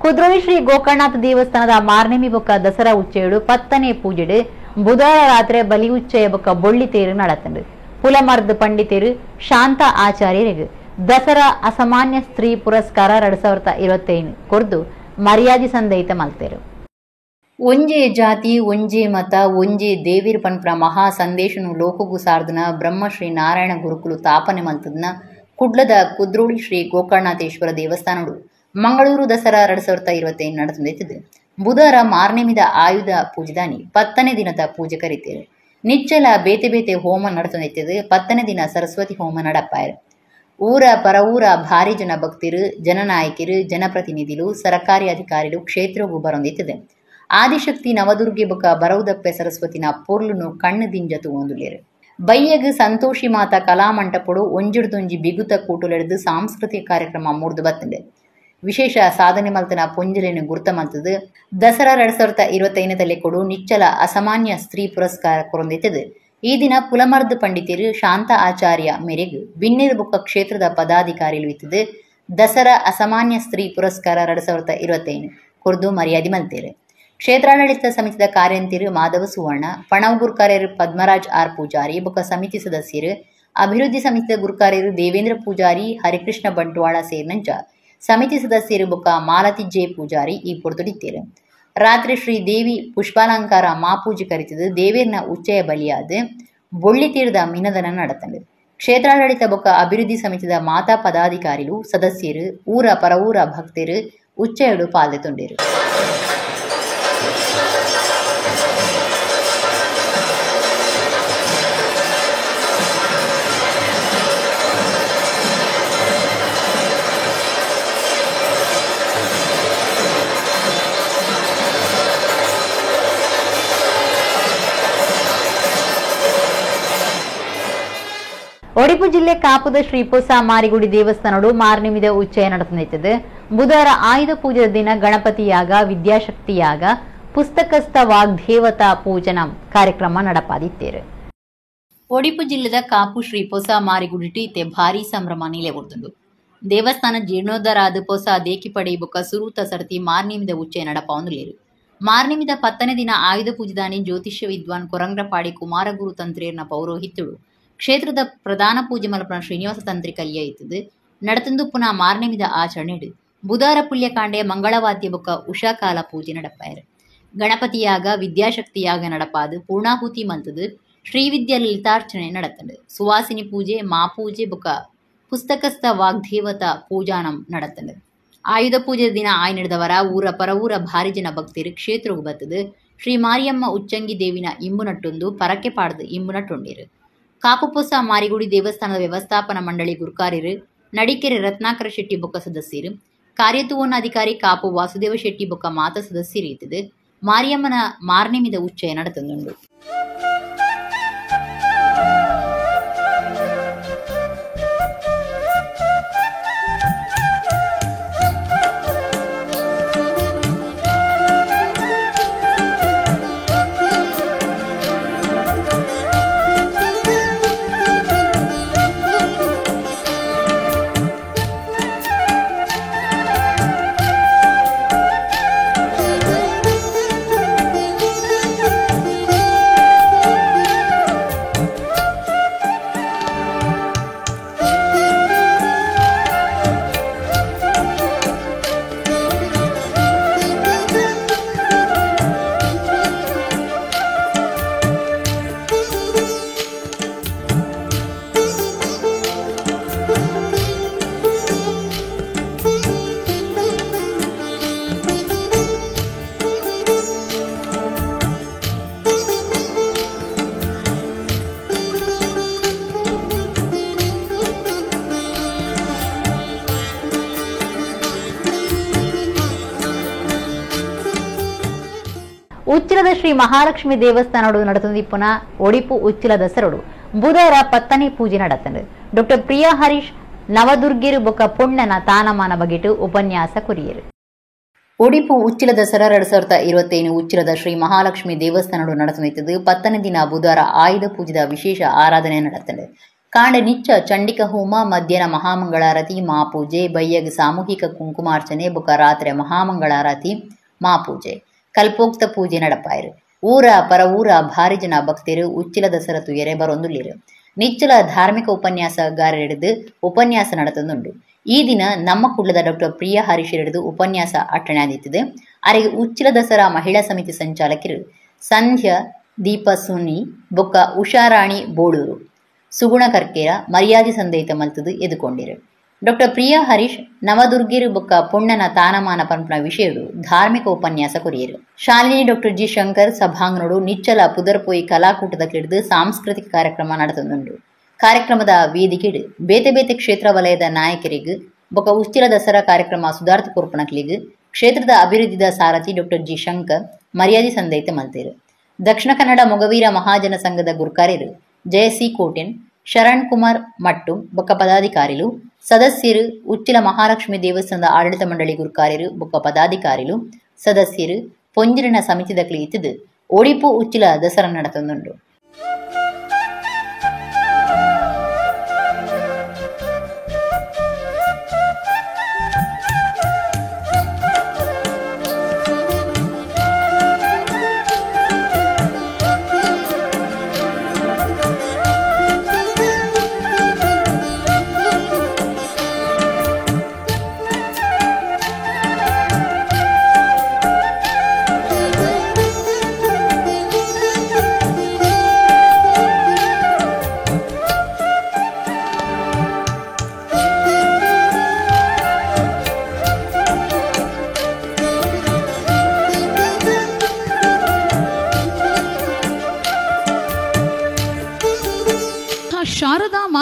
ಕುದ್ರೋಳಿ ಶ್ರೀ ಗೋಕರ್ಣನಾಥ ದೇವಸ್ಥಾನದ ಮಾರ್ನೆಮಿ ಬೊಕ್ಕ ದಸರಾ ಉಚ್ಚಯಡು ಪತ್ತನೇ ಪೂಜೆಡು ಬುಧವಾರ ರಾತ್ರಿ ಬಲಿ ಉಚ್ಚಯ ಬೊಕ್ಕ ಬೊಳ್ಳಿ ತೇರು ನಡತಂಡು. ಪುಲಮರ್ದ್ ಪಂಡಿತೇರು ಶಾಂತ ಆಚಾರ್ಯರಿಗೆ ದಸರಾ ಅಸಾಮಾನ್ಯ ಸ್ತ್ರೀ ಪುರಸ್ಕಾರ 2025 ಕೊರ್ದು ಮರ್ಯಾದೆ ಸಂದಯಿತ ಮಲ್ತೇರು. ಒಂಜೇ ಜಾತಿ ಒಂಜೇ ಮತ ಒಂಜೇ ದೇವಿರ್ ಪನ್ಪುನ ಮಹಾ ಸಂದೇಶನು ಲೋಕಗು ಸಾರ್ದನ ಬ್ರಹ್ಮಶ್ರೀ ನಾರಾಯಣ ಗುರುಕುಲು ತಾಪನೆ ಮಲ್ತದನ ಕುಡ್ಲದ ಕುದ್ರೋಳಿ ಶ್ರೀ ಗೋಕರ್ಣನಾಥೇಶ್ವರ ದೇವಸ್ಥಾನಡು ಮಂಗಳೂರು ದಸರಾ 2025 ನಡೆದಿದ್ದು ಬುಧವಾರ ಮಾರ್ನೆಮಿದ ಆಯುಧ ಪೂಜೆದಾನಿ 10ನೇ ದಿನದ ಪೂಜೆ ಕರೀತೇವೆ. ನಿಚ್ಚಲ ಬೇತೆ ಬೇತೆ ಹೋಮ ನಡೆದಿದ್ದು 10ನೇ ದಿನ ಸರಸ್ವತಿ ಹೋಮ ನಡಪಾಯರು. ಊರ ಪರವೂರ ಭಾರಿ ಜನ ಭಕ್ತರು, ಜನನಾಯಕರು, ಜನಪ್ರತಿನಿಧಿಗಳು, ಸರಕಾರಿ ಅಧಿಕಾರಿಗಳು ಕ್ಷೇತ್ರಗೂ ಬರೊಂದಿತ್ತದೆ. ಆದಿಶಕ್ತಿ ನವದುರ್ಗೆ ಬೊಕ ಬರೌದಪ್ಪೆ ಸರಸ್ವತಿನ ಪೊರ್ಲುನು ಕಣ್ಣು ದಿಂಜ ತೂವೊಂದುಲ್ಲೆರ್. ಬಯ್ಯಗ್ ಸಂತೋಷಿ ಮಾತಾ ಕಲಾಮಂಟಪೊಡು ಒಂಜಿಡ್ದೊಂಜಿ ಬಿಗುತ ಕೂಟುಲೆಡ್ದ್ ಸಾಂಸ್ಕೃತಿಕ ಕಾರ್ಯಕ್ರಮ ಮೂಡ್ದು ಬತ್ತುಂಡು. ವಿಶೇಷ ಸಾಧನೆ ಮಲ್ತನ ಪೊಂಜಲೆನು ಗುರ್ತ ಮಲ್ತದು ದಸರಾ 2025 ತಲೆಕೊಡು ನಿಚ್ಚಲ ಅಸಾಮಾನ್ಯ ಸ್ತ್ರೀ ಪುರಸ್ಕಾರ ಕೊರೊಂದಿತ್ತದು. ಈ ದಿನ ಪುಲಮರ್ದ್ ಪಂಡಿತರು ಶಾಂತ ಆಚಾರ್ಯ ಮೇರೆಗ್ ಬಿನ್ನೇರು ಬೊಕ್ಕ ಕ್ಷೇತ್ರದ ಪದಾಧಿಕಾರಿಲು ಇತ್ತದು ದಸರಾ ಅಸಾಮಾನ್ಯ ಸ್ತ್ರೀ ಪುರಸ್ಕಾರ 2025 ಕೊರ್ದು ಮರ್ಯಾದೆ ಮಲ್ತೇರು. ಕ್ಷೇತ್ರಾಡಳಿತ ಸಮಿತಿದ ಕಾರ್ಯಂತಿರು ಮಾಧವ ಸುವರ್ಣ, ಪಣವು ಗುರುಕಾರ್ಯರು ಪದ್ಮರಾಜ್ ಆರ್ ಪೂಜಾರಿ ಬೊಕ್ಕ ಸಮಿತಿ ಸದಸ್ಯರು, ಅಭಿವೃದ್ಧಿ ಸಮಿತಿದ ಗುರುಕಾರ್ಯರು ದೇವೇಂದ್ರ ಪೂಜಾರಿ, ಹರಿಕೃಷ್ಣ ಬಂಟ್ವಾಳ ಸೇರಿನಂಚ ಸಮಿತಿ ಸದಸ್ಯರು ಬೊಕ್ಕ ಮಾಲತಿ ಜೆ ಪೂಜಾರಿ ಈ ಪೊರ್ತುಡಿತ್ತೇರು. ರಾತ್ರಿ ಶ್ರೀ ದೇವಿ ಪುಷ್ಪಾಲಂಕಾರ ಮಾಪೂಜೆ ಕರಿತದು ದೇವೇರ್ನ ಉಚ್ಚಯ ಬಲಿಯಾದ ಬೊಳ್ಳಿತೀರದ ಮಿನದನ ನಡತಂಡು. ಕ್ಷೇತ್ರಾಡಳಿತ ಬೊಕ್ಕ ಅಭಿವೃದ್ಧಿ ಸಮಿತಿದ ಮಾತಾ ಪದಾಧಿಕಾರಿಲು, ಸದಸ್ಯರು, ಊರ ಪರವೂರ ಭಕ್ತರು ಉಚ್ಚಯಡು ಪಾಲ್ದೆತೊಂಡೆರು. ಒಡಿಪು ಜಿಲ್ಲೆ ಕಾಪುದ ಶ್ರೀ ಪೊಸ ಮಾರಿಗುಡಿ ದೇವಸ್ಥಾನಡು ಮಾರ್ನಿಮಿದ ಉಚ್ಚಯ ನಡೆದಿದೆ. ಬುಧವಾರ ಆಯುಧ ಪೂಜೆ ದಿನ ಗಣಪತಿಯಾಗ, ವಿದ್ಯಾಶಕ್ತಿಯಾಗ, ಪುಸ್ತಕಸ್ಥ ವಾಗ್ದೇವತಾ ಪೂಜನ ಕಾರ್ಯಕ್ರಮ ನಡಪಾದಿತ್ತೇರು. ಒಡಿಪು ಜಿಲ್ಲೆದ ಕಾಪು ಶ್ರೀ ಪೊಸ ಮಾರಿಗುಡಿ ಟೀತೆ ಭಾರೀ ಸಂಭ್ರಮ ನಿಲೆಗೊಡ್ದುಂಡು. ದೇವಸ್ಥಾನ ಜೀರ್ಣೋದ್ಧಾರ ಪೊಸ ದೇಕಿ ಪಡೆ ಬೊಕ್ಕ ಸುರೂತ ಸರ್ತಿ ಮಾರ್ನಿಮಿದ ಉಚ್ಚಯ ನಡಪಾವೊಂದುಲ್ಲೆರ್. ಮಾರ್ನಿಮಿದ 10ನೇ ದಿನ ಆಯುಧ ಪೂಜೆದಾನಿ ಜ್ಯೋತಿಷ್ಯ ವಿದ್ವಾನ್ ಕೊರಂಗ್ರಪಾಡಿ ಕುಮಾರಗುರು ತಂತ್ರೇರ್ನ ಪೌರೋಹಿತ್ಯಡು ಕ್ಷೇತ್ರದ ಪ್ರಧಾನ ಪೂಜೆ ಮಲ್ಪನ ಶ್ರೀನಿವಾಸ ತಂತ್ರಿ ಕಲ್ಯ ಇತ್ತದು ನಡತಂದು ಪುನಃ ಮಾರ್ನಿಮಿದ ಆಚರಣೆ ಬುಧಾರ ಪುಲ್ಯಕಾಂಡೆ ಮಂಗಳವಾದ್ಯ ಬೊಕ್ಕ ಉಷಾಕಾಲ ಪೂಜೆ ನಡಪಾಯರು. ಗಣಪತಿಯಾಗ, ವಿದ್ಯಾಶಕ್ತಿಯಾಗ ನಡಪಾದು ಪೂರ್ಣಾಹುತಿ ಮಂತದು ಶ್ರೀವಿದ್ಯಾ ಲಲಿತಾರ್ಚನೆ ನಡತಂಡು. ಸುವಾಸಿನಿ ಪೂಜೆ, ಮಾಪೂಜೆ ಬೊಕ್ಕ ಪುಸ್ತಕಸ್ಥ ವಾಗ್ದೇವತಾ ಪೂಜಾನಂ ನಡತಂಡು. ಆಯುಧ ಪೂಜೆ ದಿನ ಆಯ್ ನಡೆದವರ ಊರ ಪರವೂರ ಭಾರಿ ಜನ ಭಕ್ತರು ಕ್ಷೇತ್ರಕ್ಕೆ ಬತ್ತದು ಶ್ರೀ ಮಾರಿಯಮ್ಮ ಉಚ್ಚಂಗಿ ದೇವಿನ ಇಂಬು ನಟ್ಟೊಂದು ಪರಕೆ ಪಾಡ್ದು ಇಂಬು ನಟ್ಟೊಂಡಿರು. ಕಾಪುಪೊಸ ಮಾರಿಗುಡಿ ದೇವಸ್ಥಾನದ ವ್ಯವಸ್ಥಾಪನಾ ಮಂಡಳಿ ಗುರ್ಕಾರ್ಯರು ನಡಿಕೆರೆ ರತ್ನಾಕರ ಶೆಟ್ಟಿ ಬೊಕ್ಕ ಸದಸ್ಯರು, ಕಾರ್ಯತುವನ್ನ ಅಧಿಕಾರಿ ಕಾಪು ವಾಸುದೇವ ಶೆಟ್ಟಿ ಬೊಕ್ಕ ಮಾತ ಸದಸ್ಯರು ಇತ್ತದು ಮಾರಿಯಮ್ಮನ ಮಾರ್ನಿಮಿದ ಉಚ್ಚಯ ನಡೆತಂದುಂಡು. ಉಚ್ಚಿಲದ ಶ್ರೀ ಮಹಾಲಕ್ಷ್ಮಿ ದೇವಸ್ಥಾನಡು ನಡೆತಂದಿಪ್ಪುನ ಒಡಿಪು ಉಚ್ಚಿಲ ದಸರಡು ಬುಧವಾರ 10ನೇ ಪೂಜೆ ನಡೆತಂಡು. ಡಾಕ್ಟರ್ ಪ್ರಿಯಾ ಹರೀಶ್ ನವದುರ್ಗಿರು ಬೊಕ್ಕ ಪೊಣ್ಣನ ತಾನಮಾನ ಬಗೆಟು ಉಪನ್ಯಾಸ ಕೊರಿಯರು. ಒಡಿಪು ಉಚ್ಚಿಲ ದಸರಾ 2025 ಉಚ್ಚಿಲದ ಶ್ರೀ ಮಹಾಲಕ್ಷ್ಮಿ ದೇವಸ್ಥಾನಡು ನಡೆತಂದಿತ್ತದು 10ನೇ ದಿನ ಬುಧವಾರ ಆಯುಧ ಪೂಜೆದ ವಿಶೇಷ ಆರಾಧನೆ ನಡೆತಂಡು. ಕಾಂಡ ನಿಚ್ಚ ಚಂಡಿಕ ಹೋಮ, ಮಧ್ಯಾಹ್ನ ಮಹಾಮಂಗಳಾರತಿ, ಮಾಪೂಜೆ, ಬಯ್ಯಗ್ ಸಾಮೂಹಿಕ ಕುಂಕುಮಾರ್ಚನೆ ಬೊಕ್ಕ ರಾತ್ರಿ ಮಹಾಮಂಗಳಾರತಿ, ಮಾಪೂಜೆ, ಕಲ್ಪೋಕ್ತ ಪೂಜೆ ನಡಪಾಯರು. ಊರ ಪರವೂರ ಭಾರಿ ಜನ ಭಕ್ತರು ಉಚ್ಚಿಲ ದಸರ ತುಯರೆ ಬರೊಂದುಲ್ಲೆರು. ನಿಚ್ಚಲ ಧಾರ್ಮಿಕ ಉಪನ್ಯಾಸಗಾರರಿಡಿದು ಉಪನ್ಯಾಸ ನಡೆತಂದುಂಡು. ಈ ದಿನ ನಮ್ಮ ಕುಳ್ಳದ ಡಾಕ್ಟರ್ ಪ್ರಿಯಾ ಹರೀಶರಿಡಿದು ಉಪನ್ಯಾಸ ಅಟ್ಟಣೆ ಆದಿತ್ತಿದೆ. ಅರೆಗೆ ಉಚ್ಚಿಲ ದಸರಾ ಮಹಿಳಾ ಸಮಿತಿ ಸಂಚಾಲಕರು ಸಂಧ್ಯಾ ದೀಪ ಸುನಿ ಬೊಕ್ಕ ಉಷಾರಾಣಿ ಬೋಳೂರು ಸುಗುಣ ಕರ್ಕೇರ ಮರ್ಯಾದೆ ಸಂದಯಿತ ಮಲ್ತದು ಎದುಕೊಂಡಿರು. ಡಾಕ್ಟರ್ ಪ್ರಿಯಾ ಹರೀಶ್ ನವದುರ್ಗಿರು ಬೊಕ್ಕ ಪೊಣ್ಣನ ತಾನಮಾನ ಪಂಪನ ವಿಷಯಡು ಧಾರ್ಮಿಕ ಉಪನ್ಯಾಸ ಕೊರಿಯರು. ಶಾಲಿನಿ ಡಾಕ್ಟರ್ ಜಿ ಶಂಕರ್ ಸಭಾಂಗನೋಡು ನಿಚ್ಚಲ ಪುದರ್ಪೋಯಿ ಕಲಾಕೂಟದ ಕಿಡಿದು ಸಾಂಸ್ಕೃತಿಕ ಕಾರ್ಯಕ್ರಮ ನಡೆತಂದುಂಡು. ಕಾರ್ಯಕ್ರಮದ ವೇದಿಕೆಡು ಬೇತೆ ಬೇತೆ ಕ್ಷೇತ್ರ ವಲಯದ ನಾಯಕರಿಗೆ ಬೊಕ್ಕ ಉಚ್ಚಿಲ ದಸರಾ ಕಾರ್ಯಕ್ರಮ ಸುಧಾರ್ಥ ಕೊರ್ಪಣಕ್ಲಿಗ್ ಕ್ಷೇತ್ರದ ಅಭಿವೃದ್ಧಿದ ಸಾರಥಿ ಡಾಕ್ಟರ್ ಜಿ ಶಂಕರ್ ಮರ್ಯಾದೆ ಸಂದಯಿತ ಮಲ್ತೇರು. ದಕ್ಷಿಣ ಕನ್ನಡ ಮೊಗವೀರ ಮಹಾಜನ ಸಂಘದ ಗುರ್ಕಾರ್ಯರು ಜಯಸಿ ಕೋಟೆನ್, ಶರಣ್ ಕುಮಾರ್ ಮಟ್ಟು ಬೊಕ್ಕ ಪದಾಧಿಕಾರಿಲು, ಸದಸ್ಯರು ಉಚ್ಚಿಲ ಮಹಾಲಕ್ಷ್ಮಿ ದೇವಸ್ಥಾನದ ಆಡಳಿತ ಮಂಡಳಿ ಗುರುಕಾರ್ಯರು ಬೊಕ್ಕ ಪದಾಧಿಕಾರಿಲು, ಸದಸ್ಯರು ಪೊಂಜಿರಿನ ಸಮಿತಿದ ಕ್ಲಿಯಿತದು ಒಡಿಪು ಉಚ್ಚಿಲ ದಸರಾ ನಡೆತಂದುಂಡು.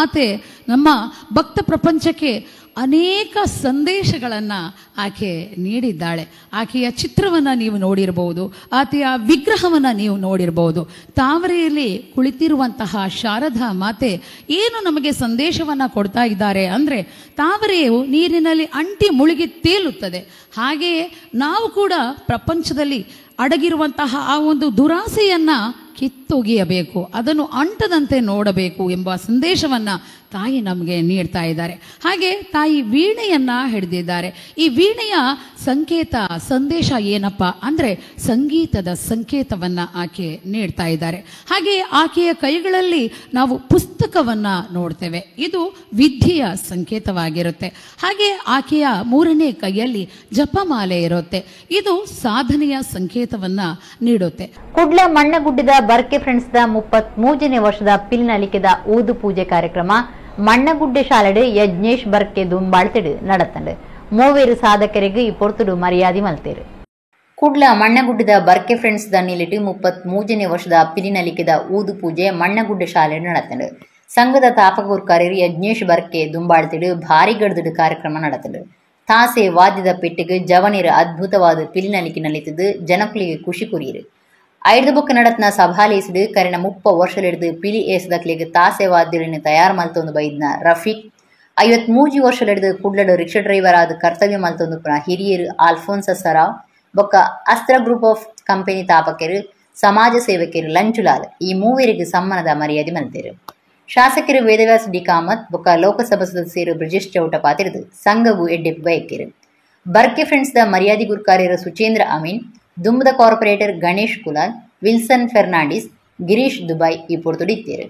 ಮಾತೆ ನಮ್ಮ ಭಕ್ತ ಪ್ರಪಂಚಕ್ಕೆ ಅನೇಕ ಸಂದೇಶಗಳನ್ನು ಆಕೆ ನೀಡಿದ್ದಾಳೆ. ಆಕೆಯ ಚಿತ್ರವನ್ನು ನೀವು ನೋಡಿರಬಹುದು, ಆಕೆಯ ವಿಗ್ರಹವನ್ನು ನೀವು ನೋಡಿರಬಹುದು. ತಾವರೆಯಲ್ಲಿ ಕುಳಿತಿರುವಂತಹ ಶಾರದಾ ಮಾತೆ ಏನು ನಮಗೆ ಸಂದೇಶವನ್ನು ಕೊಡ್ತಾ ಇದ್ದಾರೆ ಅಂದರೆ, ತಾವರೆಯು ನೀರಿನಲ್ಲಿ ಅಂಟಿ ಮುಳುಗಿ ತೇಲುತ್ತದೆ. ಹಾಗೆಯೇ ನಾವು ಕೂಡ ಪ್ರಪಂಚದಲ್ಲಿ ಅಡಗಿರುವಂತಹ ಆ ಒಂದು ದುರಾಸೆಯನ್ನು ಕಿತ್ತೊಗೆಯಬೇಕು, ಅದನ್ನು ಅಂಟದಂತೆ ನೋಡಬೇಕು ಎಂಬ ಸಂದೇಶವನ್ನು ತಾಯಿ ನಮಗೆ ನೀಡ್ತಾ ಇದ್ದಾರೆ. ಹಾಗೆ ತಾಯಿ ವೀಣೆಯನ್ನು ಹಿಡಿದಿದ್ದಾರೆ. ಈ ವೀಣೆಯ ಸಂಕೇತ ಸಂದೇಶ ಏನಪ್ಪ ಅಂದರೆ ಸಂಗೀತದ ಸಂಕೇತವನ್ನು ಆಕೆ ನೀಡ್ತಾ ಇದ್ದಾರೆ. ಹಾಗೆ ಆಕೆಯ ಕೈಗಳಲ್ಲಿ ನಾವು ಪುಸ್ತಕವನ್ನು ನೋಡ್ತೇವೆ, ಇದು ವಿದ್ಯೆಯ ಸಂಕೇತವಾಗಿರುತ್ತೆ. ಹಾಗೆ ಆಕೆಯ ಮೂರನೇ ಕೈಯಲ್ಲಿ ಜಪಮಾಲೆ ಇರುತ್ತೆ, ಇದು ಸಾಧನೆಯ ಸಂಕೇತವನ್ನು ನೀಡುತ್ತೆ. ಕುಡ್ಲ ಮಣ್ಣಗುಡ್ಡದ ಬರ್ಕೆ ಫ್ರೆಂಡ್ಸ್ the 33ನೇ ವರ್ಷದ ಪಿಲ್ನಲಿಕೆದ ಊದು ಪೂಜೆ ಕಾರ್ಯಕ್ರಮ ಮಣ್ಣಗುಡ್ಡೆ ಶಾಲೆಡು ಯಜ್ಞೇಶ್ ಬರ್ಕೆ ದುಂಬಾಳ್ತಿಡು ನಡತಂಡು. ಮೂವೇರು ಸಾಧಕರಿಗೆ ಈ ಪೊರ್ತುಡು ಮರ್ಯಾದೆ ಮಲ್ತೇರು. ಕುಡ್ಲ ಮಣ್ಣಗುಡ್ಡದ ಬರ್ಕೆ ಫ್ರೆಂಡ್ಸ್ the ನಿಲಿಟು 33ನೇ ವರ್ಷದ ಪಿಲಿನಲಿಕೆದ ಊದು ಪೂಜೆ ಮಣ್ಣಗುಡ್ಡೆ ಶಾಲೆ ನಡತಂಡು. ಸಂಘದ ತಾಪಕೂರ್ಕಾರ್ಯರು ಯಜ್ಞೇಶ್ ಬರ್ಕೆ ದುಂಬಾಳ್ತಿಡು ಭಾರಿ ಗಡ್ದುಡು ಕಾರ್ಯಕ್ರಮ ನಡತಂಡು. ತಾಸೆ ವಾದ್ಯದ ಪೆಟ್ಟಿಗೆ ಜವನಿರ ಅದ್ಭುತವಾದ ಪಿಲಿನಲಿಕೆ ನಲಿತದ್ದು ಜನಕುಲಿಗೆ ಖುಷಿ ಕುರಿಯರು. ಐದು ಬೊಕ್ಕ ನಡತ್ನ ಸಭಾಲೇಸಿದು ಕರಿನ 30 ವರ್ಷಲಿಡಿದು ಪಿಲಿ ಏಸದಕ್ಲಿಗೆ ತಾಸೆ ವಾದ್ಯಗಳನ್ನು ತಯಾರು ಮಲ್ತೊಂದು ಬೈದ್ನ ರಫೀಕ್, 53 ವರ್ಷಲಿಡಿದು ಕುಡ್ಲಡು ರಿಕ್ಷಾ ಡ್ರೈವರ್ ಆದ ಕರ್ತವ್ಯ ಮಲ್ತೊಂದು ಪುನಃ ಹಿರಿಯರು ಆಲ್ಫೋನ್ಸ ಸರಾವ್ ಬೊಕ್ಕ ಅಸ್ತ್ರ group of company ತಾಪಕರು ಸಮಾಜ ಸೇವಕರು ಲಂಚುಲಾಲ್ ಈ ಮೂವರಿಗೆ ಸಮ್ಮಾನದ ಮರ್ಯಾದೆ ಮಲ್ತೇರು. ಶಾಸಕರು ವೇದವ್ಯಾಸ್ ಡಿ ಕಾಮತ್ ಬೊಕ್ಕ ಲೋಕಸಭಾ ಸದಸ್ಯರು ಬ್ರಿಜೇಶ್ ಚೌಟ ಪಾತಿರದು ಸಂಘಗೂ ಎಡ್ಡೆಪ್ಪು ಬಯಕೇರು. ಬರ್ಕೆ ಫ್ರೆಂಡ್ಸ್ the ಮರ್ಯಾದೆ ಗುರ್ಕಾರ್ಯರು Suchendra Amin, ದುಂಬದ corporator Ganesh Kulal, Wilson Fernandes, Girish Dubai ಈ ಪೊರ್ತುಡಿತ್ತೇರು.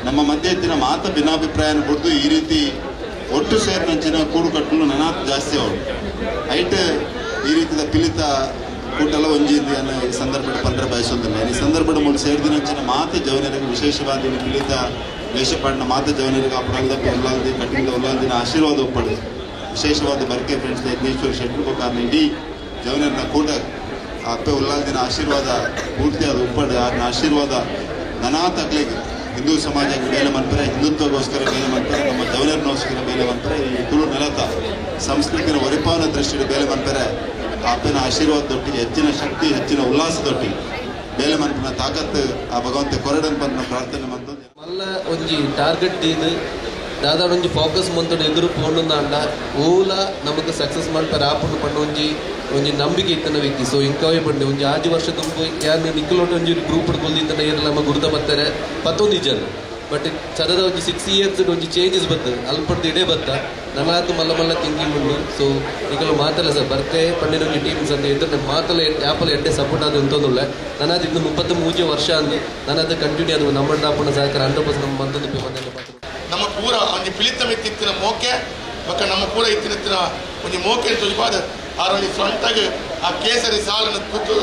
ನಮ್ಮ ಮಧ್ಯೆ ಇತ್ತಿನ ಮಾತ ಭಿನ್ನಾಭಿಪ್ರಾಯನ ಬಿಡ್ದು ಈ ರೀತಿ ಒಟ್ಟು ಸೇರಿನಂಚಿನ ಕೂಡು ಕಟ್ಟಲು ನನಾತ್ ಜಾಸ್ತಿ ಅವರು ಐಟ್ ಈ ರೀತಿಯ ಪಿಲಿತ ಕೂಟಲ ಒಂಜಿ ಈ ಸಂದರ್ಭ ಪಂದ್ರ ಬಯಸೋದಿಲ್ಲ. ಈ ಸಂದರ್ಭದ ಮೂಲ ಸೇರಿದಿನಂಚಿನ ಮಾತ ಜವನರಿಗೆ ವಿಶೇಷವಾದ ಪಿಲಿತ ದೇಶಪಾಡಿನ ಮಾತ ಜವನರಿಗೆ ಅಪರಾಧ ಉಲ್ಲಾಲ್ದಿ ಕಟ್ಟಿಂದ ಉಲ್ಲಾಲ್ದಿನ ಆಶೀರ್ವಾದ ಒಪ್ಪಡು ವಿಶೇಷವಾದ ಬರ್ಕೆ ಫ್ರೆಂಡ್ಸ್ ಯಜ್ಞೇಶ್ವರ ಶೆಟ್ಟರು ಕಾರಣ ಇಡೀ ಜವನರನ್ನ ಕೂಟ ಅಪ್ಪೆ ಉಲ್ಲಾಲ್ದಿನ ಆಶೀರ್ವಾದ ಪೂರ್ತಿ ಅದು ಒಪ್ಪಡು ಅದನ್ನ ಆಶೀರ್ವಾದ ನನಾತ್ ಅಕ್ಲಿಗೆ ಹಿಂದೂ ಸಮಾಜಕ್ಕೆ ಬೇಲೆ ಮಾಡ್ತಾರೆ, ಹಿಂದುತ್ವಗೋಸ್ಕರ ಬೇಲೆ ಮಾಡ್ತಾರೆ, ನಮ್ಮ ಜವನರನ್ನೋಸ್ಕರ ಬೇಲೆ ಮಾಡ್ತಾರೆ, ಈ ತುಳು ನೆಲತ ಸಂಸ್ಕೃತಿನ ಒರಿಪಾವನ ದೃಷ್ಟಿಯಲ್ಲಿ ಬೇಲೆ ಮಾಡ್ತಾರೆ. ಆ ಅಪ್ಪನ ಆಶೀರ್ವಾದದೊಟ್ಟಿಗೆ ಹೆಚ್ಚಿನ ಶಕ್ತಿ ಹೆಚ್ಚಿನ ಉಲ್ಲಾಸದೊಟ್ಟಿಗೆ ಬೇಲೆ ಮನ್ಪನ ತಾಕತ್ತು ಆ ಭಗವಂತ ಕೊರಡನ್ ಬಂದ ಪ್ರಾರ್ಥನೆ ಮಾಡ್ತದೆ. ಮಲ್ಲ ಒಂಜಿ ಟಾರ್ಗೆಟ್ ಇದು ದಾದಾ ಒಂಜಿ ಫೋಕಸ್ ಮಂತೊಡು ಎದುರು ಪೋಂಡುಂದಾಂಡ ಓಲ ನಮಕ್ ಸಕ್ಸಸ್ ಮಲ್ಪರೆ ಆಪುಂಡು ಪಂಡ ಒಂಜಿ ಒಂಜಿ ನಂಬಿಕೆ ಇತ್ತನ ವ್ಯಕ್ತಿ. ಸೊ ಇಂಕವೇ ಪಂಡೆ ಒಂಜಿ 6 ವರ್ಷ ತುಂಬು ಯಾರು ನಿಕ್ಕಲೋಟ ಒಂಜಿ ಗ್ರೂಪ್ ಕೊಲ್ದಿತ್ತನ ಏರೆಲ್ಲ ನಮ್ಮ ಗುರುತ ಬರ್ತಾರೆ 19 ಜನ. ಬಟ್ ಸದದ ಒಂಜಿ 6 ಇಯರ್ಸ್ ಒಂಜಿ ಚೇಂಜಸ್ ಬರ್ತದೆ ಅಲ್ಪಡ್ದು ಇಡೇ ಬತ್ತ ನಮಾತು ಮಲ್ಲ ಮಲ್ಲ ಥಿಂಕಿಂಗ್ ಉಂಡು. ಸೊ ಈಗಲೂ ಮಾತಲ್ಲ ಸರ್ ಬರ್ತೆ ಪಂಡಿನ ಒಂಜಿ ಟೀಮ್ಸ್ ಅಂತ ಇದ್ರೆ ಮಾತಲ್ಲ ಆ್ಯಪಲ್ ಎಡ್ಡೆ ಸಪೋರ್ಟ್ ಆದ ಅಂತಂದುಳ್ಳೆ ನಾನು ಇದು 33 ವರ್ಷ ಅಂದು ನಾನು ಅದು ಕಂಟಿನ್ಯೂ ಅದು ನಮ್ಮ ದಾಪುಣ ಸಹಕಾರ 100% ನಮ್ಮ ಬಂತದ್ದು ಬಂದ ನಮ್ಮ ಪೂರ ಒಂಜಿ ಪಿಲಿತ ಮಿತ್ತಿತ್ತಿನ ಮೋಕೆ ಬೊಕ್ಕ ನಮ್ಮ ಪೂರ ಇತ್ತಿನ ಒಂಜಿ ಮೋಕೆ ತುಜಿಪಾದ ಆರ್ ಒಂಜಿ ಫ್ರಂಟಾಗ್ ಆ ಕೇಸರಿ ಸಾಲನ್ನು ಕುತ್ತು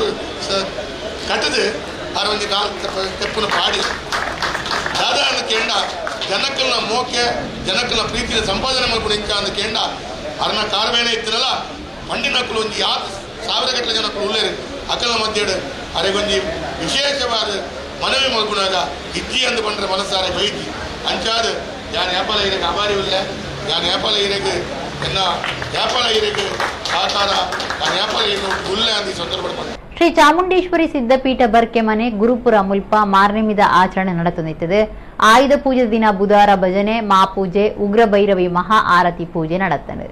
ಕಟ್ಟದು ಆರ್ ಒಂಜಿ 4 ತೆಪ್ಪುನ ಪಾಡಿ ದಾದಾ ಕೇಂಡ ಜನಕ್ಕಲ್ನ ಮೋಕೆ ಜನಕ್ಕಲ್ನ ಪ್ರೀತಿಯ ಸಂಪಾದನೆ ಮಲ್ಪುನ ಇಂಚ ಅಂದ್ ಕೇಂಡ ಅರ್ನ ಕಾರ್ವೇನೆ ಇತ್ತಿನಲ್ಲ ಪಂಡಿನಕ್ಕಲು ಒಂಜಿ ಯಾತ್ ಸಾವಿರ ಗಟ್ಟಲೆ ಜನಕ್ಕಲು ಉಲ್ಲೇರು ಅಕಲ್ನ ಮಧ್ಯೆಡು ಅರೆಗೊಂಜಿ ವಿಶೇಷವಾದ ಮನವಿ ಮಲ್ಪುನಾಗ ಇಜ್ಜಿ ಅಂದ್ ಪಂಡ್ರೆ ಮನಸ್ಸಾರೆ ಬೈತಿ ಅಂಚಾದು ಯಾನ್ ಏಪಾಲ ಇರಕ್ಕೆ ಅಬಾರಿ ಇಲ್ಲ ಯಾನ್ ಏಪಾಲ ಇರಕ್ಕೆ ಎನ್ನ ಏಪಾಲ ಇರಕ್ಕೆ ಸಹಕಾರ ಯಾನ್ ಏಪಾಲ ಇರೋ ಉಲ್ಲೆ ಅಂದ್ ಈ ಸಂದರ್ಭ. ಶ್ರೀ ಚಾಮುಂಡೇಶ್ವರಿ ಸಿದ್ಧಪೀಠ ಬರ್ಕೆ ಮನೆ ಗುರುಪುರ ಮುಲ್ಪ ಮಾರ್ನೆಮಿದ ಆಚರಣೆ ನಡೆತುನಿತ್ತದೆ. ಆಯುಧ ಪೂಜೆ ದಿನ ಬುಧವಾರ ಭಜನೆ, ಮಾಪೂಜೆ, ಉಗ್ರ ಭೈರವಿ ಮಹಾ ಆರತಿ ಪೂಜೆ ನಡೆತದೆ.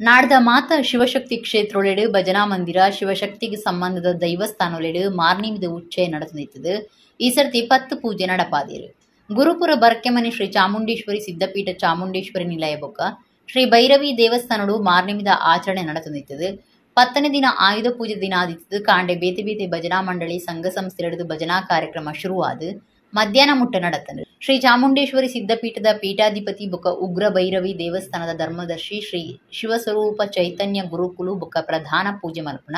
ನಾಡ್ದ ಮಾತ ಶಿವಶಕ್ತಿ ಕ್ಷೇತ್ರೊಳೆಡು ಭಜನಾ ಮಂದಿರ ಶಿವಶಕ್ತಿಗೆ ಸಂಬಂಧದ ದೈವಸ್ಥಾನೊಳೆಡು ಮಾರ್ನಿಮಿದ ಉಚ್ಚಯ ನಡೆತುನಿತ್ತದೆ. ಈ ಸರ್ತಿ 10 ಪೂಜೆ ನಡಪಾದಿರು. ಗುರುಪುರ ಬರ್ಕೆಮನೆ ಶ್ರೀ ಚಾಮುಂಡೇಶ್ವರಿ ಸಿದ್ಧಪೀಠ ಚಾಮುಂಡೇಶ್ವರಿ ನಿಲಯ ಬೊಕ್ಕ ಶ್ರೀ ಭೈರವಿ ದೇವಸ್ಥಾನಡು ಮಾರ್ನಿಮಿದ ಆಚರಣೆ ನಡೆತುನಿತ್ತದೆ. 10ನೇ ದಿನ ಆಯುಧ ಪೂಜೆ ದಿನ ಆದಿತ್ತದು. ಕಾಂಡೆ ಬೇತೆ ಬೇತೆ ಭಜನಾ ಮಂಡಳಿ ಸಂಘ ಸಂಸ್ಥೆಲೆಡ್ದು ಭಜನಾ ಕಾರ್ಯಕ್ರಮ ಶುರುವಾದ ಮಧ್ಯಾಹ್ನ ಮುಟ್ಟ ನಡತನು. ಶ್ರೀ ಚಾಮುಂಡೇಶ್ವರಿ ಸಿದ್ಧಪೀಠದ ಪೀಠಾಧಿಪತಿ ಬೊಕ್ಕ ಉಗ್ರ ಭೈರವಿ ದೇವಸ್ಥಾನದ ಧರ್ಮದರ್ಶಿ ಶ್ರೀ ಶಿವಸ್ವರೂಪ ಚೈತನ್ಯ ಗುರುಕುಲು ಬೊಕ್ಕ ಪ್ರಧಾನ ಪೂಜೆ ಮಲ್ಪುನ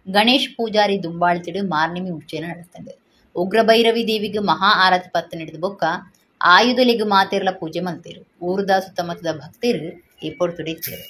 ಗಣೇಶ್ ಪೂಜಾರಿ ದುಂಬಾಳ್ತಿಡು ಮಾರ್ನಿಮಿ ಉಚ್ಚಯನ ನಡೆತಂಡು. ಉಗ್ರ ಭೈರವಿ ದೇವಿಗೆ ಮಹಾ ಆರತಿ ಪತ್ತು ನಡೆದ ಬೊಕ್ಕ ಆಯುಧಲೆಗ್ ಮಾತೆರ್ಲ ಪೂಜೆ ಮಲ್ತೇರು. ಊರುದ ಸುತ್ತಮುತ್ತದ ಭಕ್ತರು ಈ ಪೊರ್ತುಡಿತ್ತೇರು.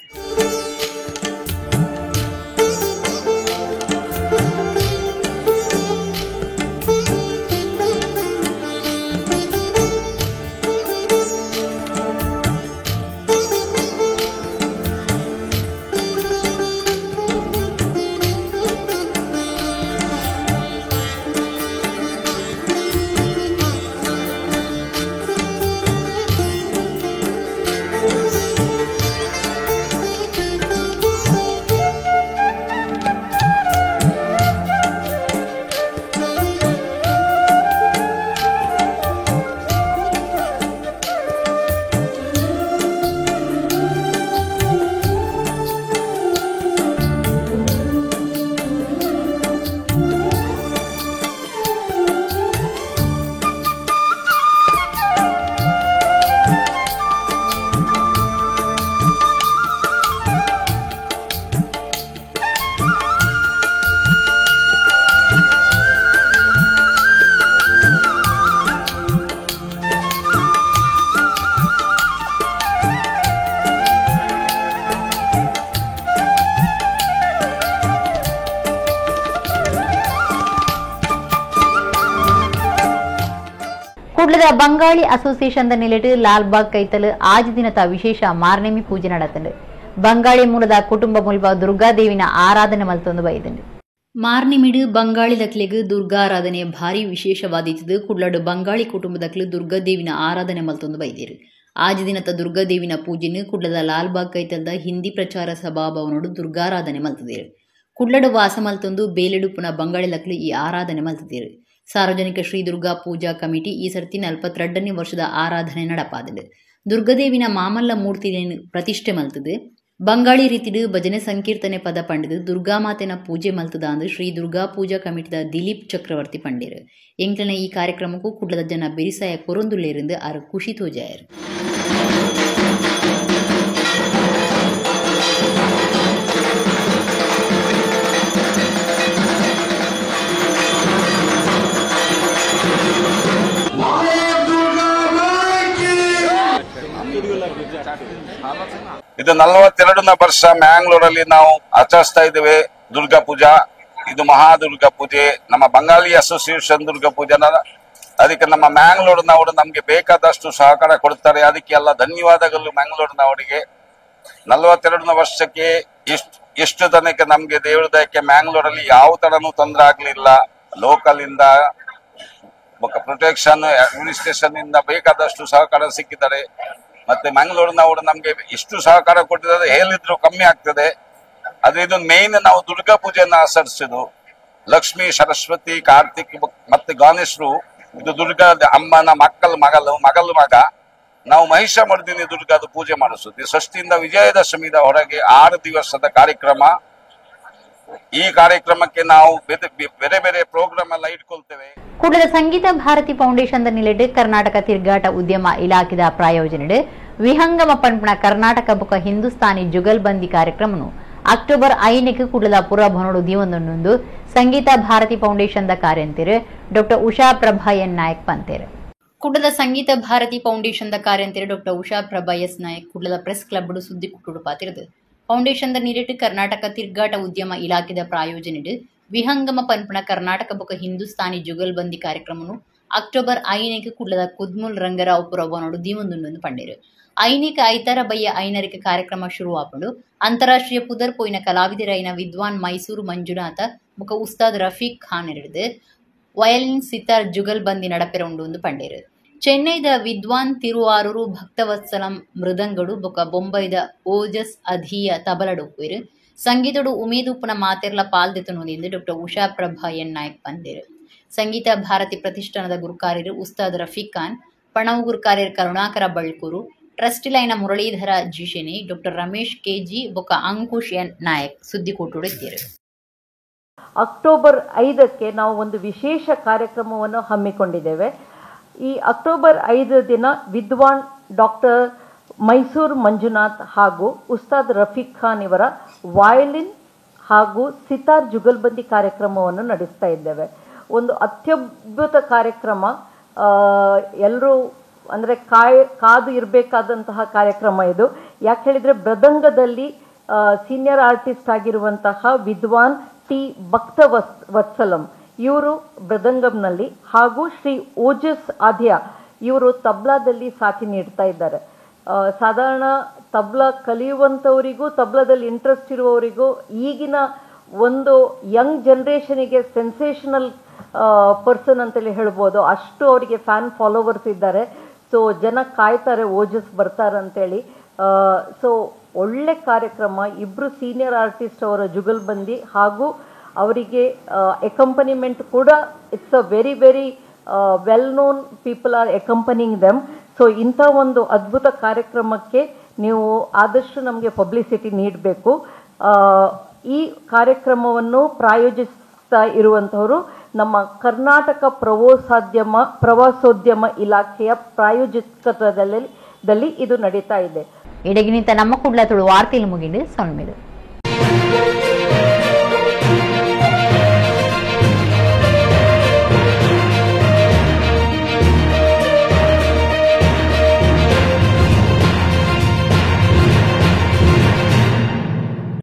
ಕುಡ್ಲದ ಬಂಗಾಳಿ ಅಸೋಸಿಯೇಷನ್ ನಿಲೆಟ್ ಲಾಲ್ಬಾಗ್ ಕೈತಲ್ ಆಜ್ ದಿನದ ವಿಶೇಷ ಮಾರ್ನೆಮಿ ಪೂಜೆ ನಡತಂಡು. ಬಂಗಾಳಿ ಮೂಲದ ಕುಟುಂಬ ಮುಲ್ಪ ದುರ್ಗಾದೇವಿನ ಆರಾಧನೆ ಮಲ್ತೊಂದು ಬೈದಂಡು. ಮಾರ್ನೆಮಿಡು ಬಂಗಾಳಿ ದಕ್ಲೆಗ್ ದುರ್ಗಾರಾಧನೆ ಭಾರಿ ವಿಶೇಷವಾದಿತ್ತದು. ಕುಡ್ಲಡು ಬಂಗಾಳಿ ಕುಟುಂಬದಕ್ಲು ದುರ್ಗಾದೇವಿನ ಆರಾಧನೆ ಮಲ್ತೊಂದು ಬೈದಿರು. ಆಜ್ ದಿನದ ದುರ್ಗಾದೇವಿನ ಪೂಜೆನು ಕುಡ್ಲದ ಲಾಲ್ಬಾಗ್ ಕೈತಲ್ದ ಹಿಂದಿ ಪ್ರಚಾರ ಸಭಾಭವನೋಡು ದುರ್ಗಾರಾಧನೆ ಮಲ್ತದಿರು. ಕುಡ್ಲಡು ವಾಸ ಮಲ್ತೊಂದು ಬೇಲೆಡು ಪುನಃ ಬಂಗಾಳಿ ಲಕ್ಲು ಈ ಆರಾಧನೆ ಮಲ್ತದಿರು. ಸಾರ್ವಜನಿಕ ಶ್ರೀ ದುರ್ಗಾ ಪೂಜಾ ಕಮಿಟಿ ಈ ಸರ್ತಿ 42ನೇ ವರ್ಷದ ಆರಾಧನೆ ನಡಪಾದಳು. ದುರ್ಗಾದೇವಿನ ಮಾಮಲ್ಲ ಮೂರ್ತಿಯನ್ನು ಪ್ರತಿಷ್ಠೆ ಮಲ್ತದು. ಬಂಗಾಳಿ ರೀತಿಡು ಭಜನೆ ಸಂಕೀರ್ತನೆ ಪದ ಪಂಡಿದು ದುರ್ಗಾಮಾತೆನ ಪೂಜೆ ಮಲ್ತದ ಅಂದು ಶ್ರೀ ದುರ್ಗಾ ಪೂಜಾ ಕಮಿಟಿದ ದಿಲೀಪ್ ಚಕ್ರವರ್ತಿ ಪಂಡೇರು. ಎಂಕ್ಲನ ಈ ಕಾರ್ಯಕ್ರಮಕ್ಕೂ ಕುಡ್ಲದ ಜನ ಬೆರಿಸಾಯ ಕೊರೊಂದುಲ್ಲೇರಿಂದ ಆರು ಖುಷಿ ತೋಜಾಯರು. ಇದು 42ನೇ ವರ್ಷ ಮ್ಯಾಂಗ್ಳೂರಲ್ಲಿ ನಾವು ಆಚರಿಸ್ತಾ ಇದ್ದೇವೆ ದುರ್ಗಾ ಪೂಜಾ. ಇದು ಮಹಾ ದುರ್ಗಾ ಪೂಜೆ, ನಮ್ಮ ಬಂಗಾಳಿ ಅಸೋಸಿಯೇಷನ್ ದುರ್ಗಾ ಪೂಜಾನ. ಅದಕ್ಕೆ ನಮ್ಮ ಮ್ಯಾಂಗ್ಳೂರ್ನವರು ನಮ್ಗೆ ಬೇಕಾದಷ್ಟು ಸಹಕಾರ ಕೊಡ್ತಾರೆ, ಅದಕ್ಕೆ ಎಲ್ಲ ಧನ್ಯವಾದಗಳು ಮ್ಯಾಂಗ್ಳೂರ್ನವರಿಗೆ. 42ನೇ ವರ್ಷಕ್ಕೆ ಎಷ್ಟು ತನಕ ನಮ್ಗೆ ದೇವರ ದಯಕ್ಕೆ ಮ್ಯಾಂಗ್ಳೂರಲ್ಲಿ ಯಾವ ತರನೂ ತೊಂದರೆ ಆಗ್ಲಿಲ್ಲ. ಲೋಕಲ್ ಇಂದ ಪ್ರೊಟೆಕ್ಷನ್ ಅಡ್ಮಿನಿಸ್ಟ್ರೇಷನ್ ಇಂದ ಬೇಕಾದಷ್ಟು ಸಹಕಾರ ಸಿಕ್ಕಿದ್ದಾರೆ. ಮತ್ತೆ ಮಂಗಳೂರಿನವರು ನಮ್ಗೆ ಎಷ್ಟು ಸಹಕಾರ ಕೊಟ್ಟಿದ್ದಾರೆ ಹೇಳಿದ್ರು ಕಮ್ಮಿ ಆಗ್ತದೆ. ಆದ್ರೆ ಇದು ಮೇನ್ ನಾವು ದುರ್ಗಾ ಪೂಜೆಯನ್ನ ಆಚರಿಸುದು. ಲಕ್ಷ್ಮಿ, ಸರಸ್ವತಿ, ಕಾರ್ತಿಕ್ ಮತ್ತೆ ಗಣೇಶರು, ಇದು ದುರ್ಗಾ ಅಮ್ಮನ ಮಕ್ಕಳ ಮಗಲು ಮಗಲು ಮಗ. ನಾವು ಮಹಿಷಮರ್ದಿನಿ ದುರ್ಗಾದ ಪೂಜೆ ಮಾಡಿಸುತ್ತೀವಿ. ಷಷ್ಠಿಯಿಂದ ವಿಜಯದಶಮಿದ ಹೊರಗೆ 6 ದಿವಸದ ಕಾರ್ಯಕ್ರಮ. ಈ ಕಾರ್ಯಕ್ರಮಕ್ಕೆ ನಾವು ಬೇರೆ ಬೇರೆ ಪ್ರೋಗ್ರಾಮ್ ಎಲ್ಲ ಇಟ್ಕೊಳ್ತೇವೆ. ಕುಡ್ಲದ ಸಂಗೀತ ಭಾರತಿ ಫೌಂಡೇಶನ್ ನಿಲೆಡ್ ಕರ್ನಾಟಕ ತಿರುಗಾಟ ಉದ್ಯಮ ಇಲಾಖೆದ ಪ್ರಾಯೋಜನೆಡ್ ವಿಹಂಗಮ ಪಂಪಣ ಕರ್ನಾಟಕ ಬುಕ ಹಿಂದೂಸ್ತಾನಿ ಜುಗಲ್ಬಂದಿ ಕಾರ್ಯಕ್ರಮನು ಅಕ್ಟೋಬರ್ 5ಕ್ಕೆ ಕುಡ್ಲದ ಪುರಭವನಡು ದೀವೊಂದೊಂದು ಸಂಗೀತ ಭಾರತಿ ಫೌಂಡೇಶನ್ the ಕಾರ್ಯಂತಿರು doctor Usha Prabha N Nayak ಪಂತೇರು. ಕುಡ್ಲದ ಸಂಗೀತ ಭಾರತಿ ಫೌಂಡೇಶನ್ the ಕಾರ್ಯಂತೆರ್ doctor Usha Prabha S Nayak ಕುಡ್ಲದ ಪ್ರೆಸ್ ಕ್ಲಬ್ ಸುದ್ದಿ ಕುಟ್ಟುಡು ಪಾತಿರದು. ಫೌಂಡೇಶನ್ the ನಿರೆಟ್ ಕರ್ನಾಟಕ ತಿರ್ಗಾಟ ಉದ್ಯಮ ಇಲಾಖೆದ ಪ್ರಾಯೋಜನೆಡ್ ವಿಹಂಗಮ ಪನ್ಪುನ ಕರ್ನಾಟಕ ಬೊಕ ಹಿಂದೂಸ್ತಾನಿ ಜುಗಲ್ಬಂದಿ ಕಾರ್ಯಕ್ರಮನು ಅಕ್ಟೋಬರ್ 5ಕ್ಕೆ ಕುಡ್ಲದ ಕುದ್ಮುಲ್ ರಂಗರಾವ್ ಪುರಭವನೋಡು ದೀವೊಂದುಂಡು ಪಂಡೆರು. 5ಕ್ಕೆ ಐತಾರ ಬಯ್ಯ 5ಕ್ಕೆ ಕಾರ್ಯಕ್ರಮ ಶುರುವಾಪುಂಡು. ಅಂತಾರಾಷ್ಟ್ರೀಯ ಪುದರ್ ಪೋಯಿನ ಕಲಾವಿದರೈನ ವಿದ್ವಾನ್ ಮೈಸೂರು ಮಂಜುನಾಥ ಬೊಕ ಉಸ್ತಾದ್ ರಫೀಕ್ ಖಾನ್ ಎರೆಡ್ದು ವಯಲಿನ್ ಸಿತಾರ್ ಜುಗಲ್ಬಂದಿ ನಡಪೆರ ಉಂಡು ಪಂಡೇರು. ಚೆನ್ನೈದ ವಿದ್ವಾನ್ ತಿರುವಾರೂರು ಭಕ್ತವತ್ಸಲಂ ಮೃದಂಗಡು ಬೊಕ ಬೊಂಬೈದ ಓಜಸ್ ಅಧೀಯ ತಬಲಡುಪ್ಪುರು. ಸಂಗೀತಡು ಉಮೇದುಪ್ಪುನ ಮಾತೆರ್ಲ ಪಾಲ್ದೆತುನುಂದು ಡಾಕ್ಟರ್ ಉಷಾ ಪ್ರಭಾ ಎನ್ ನಾಯಕ್ ಪಂದೇರು. ಸಂಗೀತ ಭಾರತಿ ಪ್ರತಿಷ್ಠಾನದ ಗುರುಕಾರ್ಯರು ಉಸ್ತಾದ್ ರಫೀಕ್ ಖಾನ್, ಪಣವು ಗುರುಕಾರ್ಯರು ಕರುಣಾಕರ ಬಳ್ಕೂರು, ಟ್ರಸ್ಟಿಲೈನ ಮುರಳೀಧರ ಜಿಶೆನಿ, ಡಾಕ್ಟರ್ ರಮೇಶ್ ಕೆಜಿ ಬೊಕ ಅಂಕುಶ್ ಎನ್ ನಾಯಕ್ ಸುದ್ದಿಕೋಟುಡು ಇದ್ದೀರು. ಅಕ್ಟೋಬರ್ 5ಕ್ಕೆ ನಾವು ಒಂದು ವಿಶೇಷ ಕಾರ್ಯಕ್ರಮವನ್ನು ಹಮ್ಮಿಕೊಂಡಿದ್ದೇವೆ. ಈ ಅಕ್ಟೋಬರ್ 5 ದಿನ ವಿದ್ವಾನ್ ಡಾಕ್ಟರ್ ಮೈಸೂರು ಮಂಜುನಾಥ್ ಹಾಗೂ ಉಸ್ತಾದ್ ರಫೀಕ್ ಖಾನ್ ಇವರ ವಾಯಲಿನ್ ಹಾಗೂ ಸಿತಾರ್ ಜುಗಲ್ಬಂದಿ ಕಾರ್ಯಕ್ರಮವನ್ನು ನಡೆಸ್ತಾ ಇದ್ದೇವೆ. ಒಂದು ಅತ್ಯದ್ಭುತ ಕಾರ್ಯಕ್ರಮ, ಎಲ್ಲರೂ ಅಂದರೆ ಕಾದು ಇರಬೇಕಾದಂತಹ ಕಾರ್ಯಕ್ರಮ ಇದು. ಯಾಕೆ ಹೇಳಿದರೆ ಮೃದಂಗದಲ್ಲಿ ಸೀನಿಯರ್ ಆರ್ಟಿಸ್ಟ್ ಆಗಿರುವಂತಹ ವಿದ್ವಾನ್ ಟಿ ಭಕ್ತ ವತ್ಸಲಂ ಇವರು ಮೃದಂಗಂನಲ್ಲಿ ಹಾಗೂ ಶ್ರೀ ಓಜಸ್ ಆದ್ಯ ಇವರು ತಬ್ಲಾದಲ್ಲಿ ಸಾಥಿ ನೀಡ್ತಾ ಇದ್ದಾರೆ. ಸಾಧಾರಣ ತಬ್ಲಾ ಕಲಿಯುವಂಥವರಿಗೂ ತಬ್ಲಾದಲ್ಲಿ ಇಂಟ್ರೆಸ್ಟ್ ಇರುವವರಿಗೂ ಈಗಿನ ಒಂದು ಯಂಗ್ ಜನ್ರೇಷನಿಗೆ ಸೆನ್ಸೇಷನಲ್ ಪರ್ಸನ್ ಅಂತೇಳಿ ಹೇಳ್ಬೋದು. ಅಷ್ಟು ಅವರಿಗೆ ಫ್ಯಾನ್ ಫಾಲೋವರ್ಸ್ ಇದ್ದಾರೆ. ಸೊ ಜನ ಕಾಯ್ತಾರೆ ಓಜಸ್ ಬರ್ತಾರಂತೇಳಿ. ಸೊ ಒಳ್ಳೆ ಕಾರ್ಯಕ್ರಮ, ಇಬ್ಬರು ಸೀನಿಯರ್ ಆರ್ಟಿಸ್ಟ್ ಅವರ ಜುಗಲ್ಬಂದಿ ಹಾಗೂ ಅವರಿಗೆ ಎಕಂಪನಿಮೆಂಟ್ ಕೂಡ it's a very very well known people are accompanying them. So ಇಂಥ ಒಂದು ಅದ್ಭುತ ಕಾರ್ಯಕ್ರಮಕ್ಕೆ ನೀವು ಆದಷ್ಟು ನಮಗೆ ಪಬ್ಲಿಸಿಟಿ ನೀಡಬೇಕು. ಈ ಕಾರ್ಯಕ್ರಮವನ್ನು ಪ್ರಾಯೋಜಿಸ್ತಾ ಇರುವಂಥವರು ನಮ್ಮ ಕರ್ನಾಟಕ ಪ್ರವಾಸೋದ್ಯಮ ಇಲಾಖೆಯ ಪ್ರಾಯೋಜಕತ್ವದಲ್ಲಿ ಇದು ನಡೀತಾ ಇದೆ. ಇಡಗಿನಿಂತ ನಮ್ಮ ಕುಡ್ಲ ತುಳು ವಾರ್ತೆಯಲ್ಲಿ ಮುಗಿಂಡು ಸೊನ್ಮೇಲು.